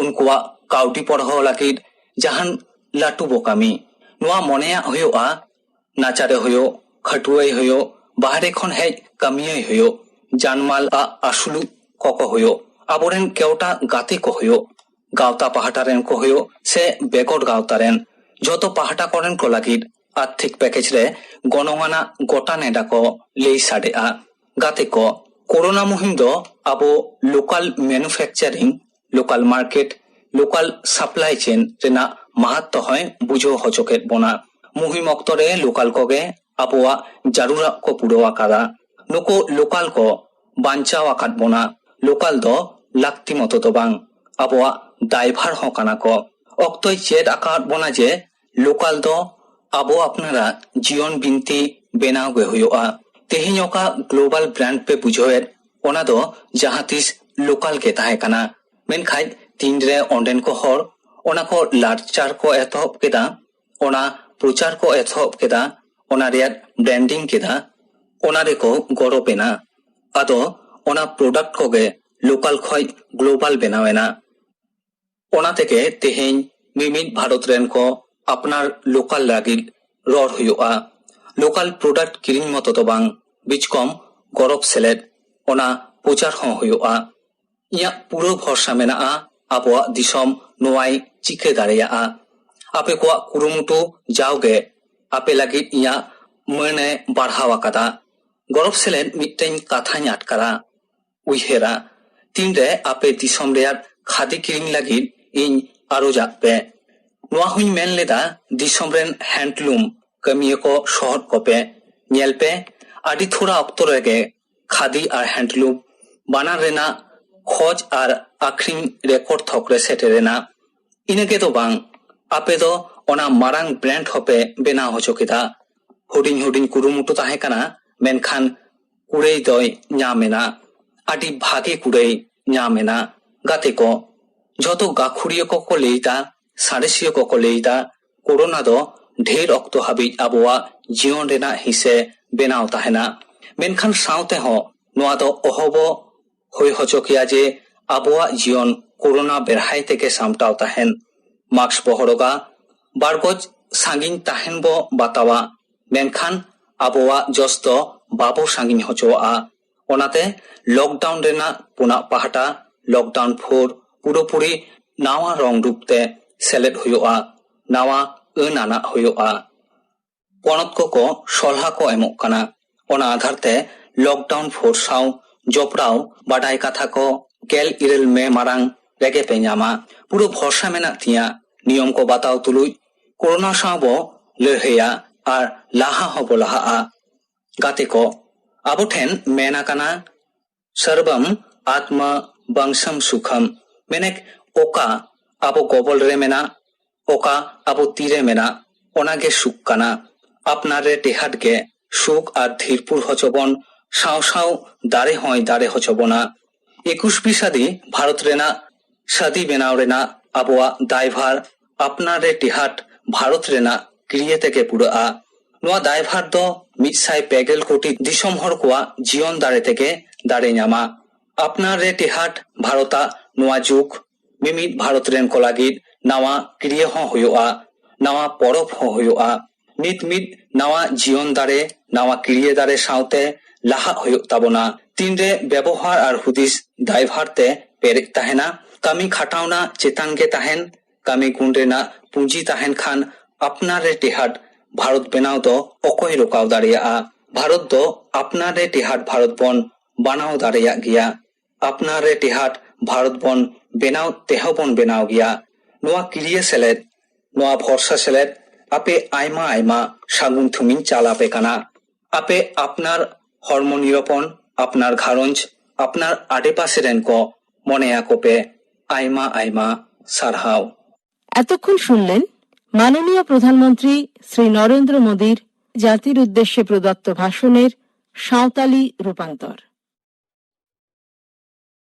ᱩᱱᱠᱩᱣᱟᱜ ᱠᱟᱹᱣᱰᱤ ᱯᱚᱲᱦᱚ ᱞᱟᱹᱜᱤᱫ ᱡᱟᱦᱟᱱ ᱞᱟᱹᱴᱩ ᱵᱚ ᱠᱟᱹᱢᱤ᱾ ᱱᱚᱣᱟ ᱢᱚᱱᱮᱭᱟᱜ ᱦᱩᱭᱩᱜᱼᱟ, ᱱᱟᱪᱟᱨᱮ ᱦᱩᱭᱩᱜ, ᱠᱷᱟᱹᱴᱩᱣᱟᱹᱭ ᱦᱩᱭᱩᱜ, ᱵᱟᱦᱨᱮ ᱠᱷᱚᱱ ᱦᱮᱡ ᱠᱟᱹᱢᱤᱭᱟᱹᱭ ᱦᱩᱭᱩᱜ, ᱡᱟᱱᱢᱟᱞ ᱟᱜ ᱟᱹᱥᱩᱞᱩᱜ ᱠᱚᱠᱚ ᱦᱩᱭᱩᱜ, ᱟᱵᱚᱨᱮᱱ ᱠᱮᱣᱴᱟ ᱜᱟᱛᱮ ᱠᱚ ᱦᱩᱭᱩᱜ, ᱜᱟᱶᱛᱟ ᱯᱟᱦᱴᱟ ᱨᱮᱱ ᱠᱚ ᱦᱩᱭᱩᱜ ᱥᱮ ᱵᱮᱜᱚᱨ ᱜᱟᱶᱛᱟ ᱨᱮᱱ, ᱡᱷᱚᱛᱚ ᱯᱟᱦᱴᱟ ᱠᱚᱨᱮᱱ ᱠᱚ ᱞᱟᱹᱜᱤᱫ ᱟᱨᱛᱷᱤᱠ package ᱨᱮ ᱜᱚᱱᱚᱝ ᱟᱱᱟᱜ ᱜᱚᱴᱟ ᱱᱮᱰᱟ ᱠᱚ ᱞᱟᱹᱭ ᱥᱟᱰᱮᱜᱼᱟ᱾ ᱜᱟᱛᱮ ᱠᱚ, ᱠᱳᱨᱳᱱᱟ ᱢᱩᱦᱤᱢ ᱫᱚ ᱟᱵᱚ local manufacturing, local market, local supply chain ᱨᱮᱱᱟᱜ ᱢᱟᱦᱟᱛᱛᱚ ᱦᱚᱸᱭ ᱵᱩᱡᱷᱟᱹᱣ ᱦᱚᱪᱚ ᱠᱮᱫ ᱵᱚᱱᱟ᱾ ᱢᱩᱦᱤᱢ ᱚᱠᱛᱚ ᱨᱮ local ᱠᱚᱜᱮ ᱟᱵᱚᱣᱟᱜ ᱡᱟᱹᱨᱩᱲᱟᱜ ᱠᱚ ᱯᱩᱨᱟᱹᱣ ᱟᱠᱟᱫᱟ᱾ ᱱᱩᱠᱩ local ᱠᱚ ᱵᱟᱧᱪᱟᱣ ᱟᱠᱟᱫ ᱵᱚᱱᱟ᱾ Local ᱫᱚ ᱞᱟᱹᱠᱛᱤ ᱢᱚᱛᱚ ᱫᱚ ᱵᱟᱝ, ᱟᱵᱚᱣᱟᱜ ᱫᱟᱭᱵᱷᱟᱨ ᱦᱚᱸ ᱠᱟᱱᱟ ᱠᱚ᱾ ᱚᱠᱛᱚᱭ ᱪᱮᱫ ᱟᱠᱟᱫ ᱵᱚᱱᱟ ᱡᱮ local ᱫᱚ ᱟᱵᱚ ᱟᱯᱱᱟᱨᱟᱜ ᱡᱤᱭᱚᱱ ᱵᱤᱱᱛᱤ ᱵᱮᱱᱟᱣ ᱜᱮ ᱦᱩᱭᱩᱜᱼᱟ᱾ ᱛᱮᱦᱮᱧ ᱚᱠᱟ global brand ᱯᱮ ᱵᱩᱡᱷᱟᱹᱣᱮᱫ, ᱚᱱᱟ ᱫᱚ ᱡᱟᱦᱟᱸ ᱛᱤᱥ ᱞᱳᱠᱟᱞ ᱜᱮ ᱛᱟᱦᱮᱸ ᱠᱟᱱᱟ᱾ ᱢᱮᱱᱠᱷᱟᱡ ᱛᱤᱱᱨᱮ ᱚᱸᱰᱮᱱ ᱠᱚ ᱦᱚᱲ ᱚᱱᱟ ᱠᱚ ᱞᱟᱨᱪᱟᱨ ᱠᱚ ᱮᱛᱚᱦᱚᱵ ᱠᱮᱫᱟ, ᱚᱱᱟ ᱯᱨᱚᱪᱟᱨ ᱠᱚ ᱮᱛᱚᱦᱚᱵ ᱠᱮᱫᱟ, ᱚᱱᱟ ᱨᱮᱭᱟᱜ ᱵᱨᱮᱱᱰᱤᱝ ᱠᱮᱫᱟ, ᱚᱱᱟ ᱨᱮᱠᱚ ᱜᱚᱨᱚᱵ ᱮᱱᱟ᱾ ᱟᱫᱚ ᱚᱱᱟ ᱯᱨᱚᱰᱟᱠᱴ ᱠᱚᱜᱮ ᱞᱳᱠᱟᱞ ᱠᱷᱚᱡ ᱜᱞᱳᱵᱟᱞ ᱵᱮᱱᱟᱣ ᱮᱱᱟ᱾ ᱚᱱᱟ ᱛᱮᱜᱮ ᱛᱮᱦᱮᱧ ᱢᱤᱢᱤᱫ ᱵᱷᱟᱨᱚᱛ ᱨᱮᱱ ᱠᱚ ᱟᱯᱱᱟᱨ ᱞᱳᱠᱟᱞ ᱞᱟᱹᱜᱤᱫ ᱨᱚᱲ ᱦᱩᱭᱩᱜᱼᱟ᱾ ᱞᱳᱠᱟᱞ ᱯᱨᱚᱰᱟᱠᱴ ᱠᱤᱨᱤᱧ ᱢᱚᱛᱚ ᱫᱚ ᱵᱟᱝ, ᱵᱤᱪᱠᱚᱢ ᱜᱚᱨᱚᱵ ᱥᱮᱞᱮᱫ ᱚᱱᱟ ᱯᱨᱚᱪᱟᱨ ᱦᱚᱸ ᱦᱩᱭᱩᱜᱼᱟ᱾ ᱤᱧᱟᱹᱜ ᱯᱩᱨᱟᱹ ᱵᱷᱚᱨᱥᱟ ᱢᱮᱱᱟᱜᱼᱟ ᱟᱵᱚᱣᱟᱜ ᱫᱤᱥᱚᱢ ᱱᱚᱣᱟᱭ ᱪᱤᱠᱟᱹ ᱫᱟᱲᱮᱭᱟᱜᱼᱟ᱾ ᱟᱯᱮ ᱠᱚᱣᱟᱜ ᱠᱩᱨᱩᱢᱩᱴᱩ ᱡᱟᱣᱜᱮ ᱟᱯᱮ ᱞᱟᱹᱜᱤᱫ ᱤᱧᱟᱹᱜ ᱢᱟᱹᱱᱮ ᱵᱟᱲᱦᱟᱣ ᱟᱠᱟᱫᱟ᱾ ᱜᱚᱨᱚᱵ ᱥᱮᱞᱮᱫ ᱢᱤᱫᱴᱮᱱ ᱠᱟᱛᱷᱟᱧ ᱟᱴᱠᱟᱨᱟ, ᱩᱭᱦᱟᱹᱨᱟ, ᱛᱤᱱᱨᱮ ᱟᱯᱮ ᱫᱤᱥᱚᱢ ᱨᱮᱭᱟᱜ ᱠᱷᱟᱫᱤ ᱠᱤᱨᱤᱧ ᱞᱟᱹᱜᱤᱫ ᱤᱧ ᱟᱨᱚᱡᱟᱜ ᱯᱮ᱾ ᱱᱚᱣᱟ ᱦᱚᱸᱧ ᱢᱮᱱ ᱞᱮᱫᱟ, ᱫᱤᱥᱚᱢ ᱨᱮᱱ ᱦᱮᱱᱰᱞᱩᱢ ᱠᱟᱹᱢᱤᱭᱟᱹ ᱠᱚ ᱥᱚᱦᱚᱫ ᱠᱚᱯᱮ᱾ ᱧᱮᱞ ᱯᱮ, ᱟᱹᱰᱤ ᱛᱷᱚᱲᱟ ᱚᱠᱛᱚ ᱨᱮᱜᱮ ᱠᱷᱟᱫᱤ ᱟᱨ ᱦᱮᱱᱰᱞᱩᱢ ᱵᱟᱱᱟᱨ ᱨᱮᱱᱟᱜ ᱠᱷᱚᱡᱽ ᱟᱨ ᱟᱠᱷᱨᱤᱧ ᱨᱮᱠᱚᱨᱰ ᱛᱷᱚᱠ ᱨᱮ ᱥᱮᱴᱮᱨ ᱮᱱᱟ᱾ ᱤᱱᱟᱹ ᱜᱮ ᱫᱚ ᱵᱟᱝ, ᱟᱯᱮ ᱫᱚ ᱚᱱᱟ ᱢᱟᱨᱟᱝ ᱵᱨᱮᱱᱰ ᱦᱚᱸᱯᱮ ᱵᱮᱱᱟᱣ ᱦᱚᱪᱚ ᱠᱮᱫᱟ᱾ ᱦᱩᱰᱤᱧ ᱦᱩᱰᱤᱧ ᱠᱩᱨᱩᱢᱩᱴᱩ ᱛᱟᱦᱮᱸ ᱠᱟᱱᱟ, ᱢᱮᱱᱠᱷᱟᱱ ᱠᱩᱲᱟᱹᱭ ᱫᱚᱭ ᱧᱟᱢ ᱮᱱᱟ᱾ ᱟᱹᱰᱤ ᱵᱷᱟᱜᱮ ᱠᱩᱲᱟᱹᱭ ᱧᱟᱢ ᱮᱱᱟ᱾ ᱜᱟᱛᱮ ᱠᱚ, ᱡᱷᱚᱛᱚ ᱜᱟᱹᱠᱷᱩᱲᱤᱭᱟᱹ ᱠᱚᱠᱚ ᱞᱟᱹᱭ ᱮᱫᱟ, ᱥᱟᱬᱮᱥᱤᱭᱟᱹ ᱠᱚᱠᱚ ᱞᱟᱹᱭ ᱮᱫᱟ, ᱠᱳᱨᱳᱱᱟ ᱫᱚ ᱰᱷᱮᱨ ᱚᱠᱛᱚ ᱦᱟᱹᱵᱤᱡ ᱟᱵᱚᱣᱟᱜ ᱡᱤᱭᱚᱱ ᱨᱮᱱᱟᱜ ᱦᱤᱸᱥᱮ ᱵᱮᱱᱟᱣ ᱛᱟᱦᱮᱱᱟ᱾ ᱢᱮᱱᱠᱷᱟᱱ ᱥᱟᱶᱛᱮ ᱦᱚᱸ ᱱᱚᱣᱟ ᱫᱚ ᱚᱦᱚᱵᱚ ᱦᱩᱭ ᱦᱚᱪᱚ ᱠᱮᱭᱟ ᱡᱮ ᱟᱵᱚᱣᱟᱜ ᱡᱤᱭᱚᱱ ᱠᱳᱨᱳᱱᱟ ᱵᱮᱲᱦᱟᱭ ᱛᱮᱜᱮ ᱥᱟᱢᱴᱟᱣ ᱛᱟᱦᱮᱱ᱾ ᱢᱟᱥᱠ ᱵᱚ ᱦᱚᱨᱚᱜᱟ, ᱵᱟᱨ ᱜᱚᱡ ᱥᱟᱺᱜᱤᱧ ᱛᱟᱦᱮᱱ ᱵᱚ ᱵᱟᱛᱟᱣᱟ, ᱢᱮᱱᱠᱷᱟᱱ ᱟᱵᱚᱣᱟᱜ ᱡᱚᱥ ᱫᱚ ᱵᱟᱵᱚ ᱥᱟᱺᱜᱤᱧ ᱦᱚᱪᱚᱣᱟᱜᱼᱟ᱾ ᱚᱱᱟᱛᱮ ᱞᱚᱠᱰᱟᱣᱩᱱ ᱨᱮᱱᱟᱜ ᱯᱩᱱᱟᱜ ᱯᱟᱦᱴᱟ, ᱞᱚᱠᱰᱟᱣᱩᱱ ᱯᱷᱳᱨ, ᱯᱩᱨᱟᱹᱯᱩᱨᱤ ᱱᱟᱣᱟ ᱨᱚᱝ ᱨᱩᱯ ᱛᱮ ᱥᱮᱞᱮᱫ ᱦᱩᱭᱩᱜᱼᱟ, ᱱᱟᱣᱟ ᱟᱹᱱ ᱟᱱᱟᱜ ᱦᱩᱭᱩᱜᱼᱟ᱾ ᱯᱚᱱᱚᱛ ᱠᱚᱠᱚ ᱥᱚᱞᱦᱟ ᱠᱚ ᱮᱢᱚᱜ ᱠᱟᱱᱟ᱾ ᱚᱱᱟ ᱟᱫᱷᱟᱨ ᱛᱮ ᱞᱚᱠᱰᱟᱣᱩᱱ ᱯᱷᱳᱨ ᱥᱟᱶ ᱡᱚᱯᱲᱟᱣ ᱵᱟᱰᱟᱭ ᱠᱟᱛᱷᱟ ᱠᱚ ᱜᱮᱞ ᱤᱨᱟᱹᱞ ᱢᱮ ᱢᱟᱨᱟᱝ ᱨᱮᱜᱮ ᱯᱮ ᱧᱟᱢᱟ᱾ ᱯᱩᱨᱟᱹ ᱵᱷᱚᱨᱥᱟ ᱢᱮᱱᱟᱜ ᱛᱤᱧᱟ, ᱱᱤᱭᱚᱢ ᱠᱚ ᱵᱟᱛᱟᱣ ᱛᱩᱞᱩᱡ ᱠᱳᱨᱳᱱᱟ ᱥᱟᱶ ᱵᱚ ᱞᱟᱹᱲᱦᱟᱹᱭᱟ ᱟᱨ ᱞᱟᱦᱟ ᱦᱚᱸᱵᱚ ᱞᱟᱦᱟᱜᱼᱟ᱾ ᱜᱟᱛᱮ ᱠᱚ, ᱟᱵᱚ ᱴᱷᱮᱱ ᱢᱮᱱ ᱟᱠᱟᱱᱟ, ᱥᱚᱨᱵᱚᱢ ᱟᱛᱢᱟ ᱵᱟᱝᱥᱟᱢ ᱥᱩᱠᱷᱟᱢ, ᱢᱮᱱᱮᱠ ᱚᱠᱟ ᱟᱵᱚ ᱜᱚᱵᱚᱞ ᱨᱮ ᱢᱮᱱᱟᱜ, ᱚᱠᱟ ᱟᱵᱚ ᱛᱤᱨᱮ ᱢᱮᱱᱟᱜ, ᱚᱱᱟᱜᱮ ᱥᱩᱠ ᱠᱟᱱᱟ᱾ ᱟᱯᱱᱟᱨ ᱨᱮ ᱴᱮᱦᱟᱴ ᱜᱮ ᱥᱩᱠ ᱟᱨ ᱫᱷᱤᱨᱯᱩᱨ ᱦᱚᱪᱚ ᱵᱚᱱ ᱥᱟᱶ ᱥᱟᱶ ᱫᱟᱨᱮ ᱦᱚᱸᱭ ᱫᱟᱨᱮ ᱦᱚᱪᱚ ᱵᱚᱱᱟ᱾ ᱮᱠᱩᱥ ᱵᱤᱥᱟᱫᱤ ᱵᱷᱟᱨᱚᱛ ᱨᱮᱱᱟᱜ ᱥᱟᱫᱤ ᱵᱮᱱᱟᱣ ᱨᱮᱱᱟᱜ ᱟᱵᱚᱣᱟᱜ ᱫᱟᱭᱵᱷᱟᱨ ᱟᱯᱱᱟᱨ ᱨᱮ ᱴᱮᱦᱟᱴ ᱵᱷᱟᱨᱚᱛ ᱨᱮᱱᱟᱜ ᱠᱤᱲᱤᱭᱟᱹ ᱛᱮᱜᱮ ᱯᱩᱨᱟᱹᱜᱼᱟ᱾ ᱱᱚᱣᱟ ᱫᱟᱭᱵᱷᱟᱨ ᱫᱚ ᱢᱤᱫ ᱥᱟᱭ ᱯᱮ ᱜᱮᱞ ᱠᱳᱴᱤ ᱫᱤᱥᱚᱢ ᱦᱚᱲ ᱠᱚᱣᱟᱜ ᱡᱤᱭᱚᱱ ᱫᱟᱲᱮ ᱛᱮᱜᱮ ᱫᱟᱲᱮ ᱧᱟᱢᱟ᱾ ᱟᱯᱱᱟᱨ ᱨᱮ ᱴᱮᱦᱟᱴ ᱵᱷᱟᱨᱚᱛᱟᱜ ᱱᱚᱣᱟ ᱡᱩᱜᱽ ᱢᱤᱢᱤᱫ ᱵᱷᱟᱨᱚᱛ ᱨᱮᱱ ᱠᱚ ᱞᱟᱹᱜᱤᱫ ᱱᱟᱣᱟ ᱠᱤᱲᱤᱭᱟᱹ ᱦᱚᱸ ᱦᱩᱭᱩᱜᱼᱟ, ᱱᱟᱣᱟ ᱯᱚᱨᱚᱵᱽ ᱦᱚᱸ ᱦᱩᱭᱩᱜᱼᱟ᱾ ᱱᱤᱛ ᱢᱤᱫ ᱱᱟᱣᱟ ᱡᱤᱭᱚᱱ ᱫᱟᱲᱮ, ᱱᱟᱣᱟ ᱠᱤᱲᱤᱭᱟᱹ ᱫᱟᱲᱮ ᱥᱟᱶᱛᱮ ᱞᱟᱦᱟᱜ ᱦᱩᱭᱩᱜ ᱛᱟᱵᱚᱱᱟ᱾ ᱛᱤᱱᱨᱮ ᱵᱮᱵᱚᱦᱟᱨ ᱟᱨ ᱦᱩᱫᱤᱥ ᱫᱟᱭᱵᱷᱟᱨ ᱛᱮ ᱯᱮᱨᱮᱡ ᱛᱟᱦᱮᱱᱟ, ᱠᱟᱹᱢᱤ ᱠᱷᱟᱴᱟᱣᱱᱟ ᱪᱮᱛᱟᱱ ᱜᱮ ᱛᱟᱦᱮᱱ, ᱠᱟᱹᱢᱤ ᱜᱩᱱ ᱨᱮᱱᱟᱜ ᱯᱩᱸᱡᱤ ᱛᱟᱦᱮᱱ ᱠᱷᱟᱱ ᱟᱯᱱᱟᱨ ᱨᱮ ᱴᱮᱦᱟᱴ ᱵᱷᱟᱨᱚᱛ ᱵᱮᱱᱟᱣ ᱫᱚ ᱚᱠᱚᱭ ᱨᱚᱠᱟᱣ ᱫᱟᱲᱮᱭᱟᱜᱼᱟ? ᱵᱷᱟᱨᱚᱛ ᱫᱚ ᱟᱯᱱᱟᱨ ᱨᱮ ᱴᱮᱦᱟᱴ ᱵᱷᱟᱨᱚᱛ ᱵᱚᱱ ᱵᱟᱱᱟᱣ ᱫᱟᱲᱮᱭᱟᱜ ᱜᱮᱭᱟ᱾ ᱟᱯᱱᱟᱨ ᱨᱮ ᱴᱮᱦᱟᱴ ᱵᱷᱟᱨᱚᱛ ᱵᱚᱱ ᱵᱮᱱᱟᱣ ᱛᱮᱦᱚᱸ ᱵᱚᱱ ᱵᱮᱱᱟᱣ ᱜᱮᱭᱟ᱾ ᱱᱚᱣᱟ ᱠᱤᱲᱤᱭᱟᱹ ᱥᱮᱞᱮᱫ, ᱱᱚᱣᱟ ᱵᱷᱚᱨᱥᱟ ᱥᱮᱞᱮᱫ, ᱟᱯᱮ ᱟᱭᱢᱟ ᱟᱭᱢᱟ ᱥᱟᱹᱜᱩᱱ ᱛᱷᱩᱢᱤᱧ ᱪᱟᱞ ᱟᱯᱮ ᱠᱟᱱᱟ᱾ ᱟᱯᱮ ᱟᱯᱱᱟᱨ ᱦᱚᱲᱢᱚ ᱱᱤᱨᱟᱯᱚᱱ, ᱟᱯᱱᱟᱨ ᱜᱷᱟᱨᱚᱸᱡᱽ, ᱟᱯᱱᱟᱨ ᱟᱰᱮᱯᱟᱥᱮ ᱨᱮᱱ ᱠᱚ ᱢᱚᱱᱮᱭᱟᱠᱚ ᱯᱮ᱾ ᱟᱭᱢᱟ ᱟᱭᱢᱟ ᱥᱟᱨᱦᱟᱣ᱾ এতক্ষণ শুনলেন মাননীয় প্রধানমন্ত্রী শ্রী নরেন্দ্র মোদীর জাতির উদ্দেশ্যে প্রদত্ত ভাষণের সাঁওতালি রূপান্তর।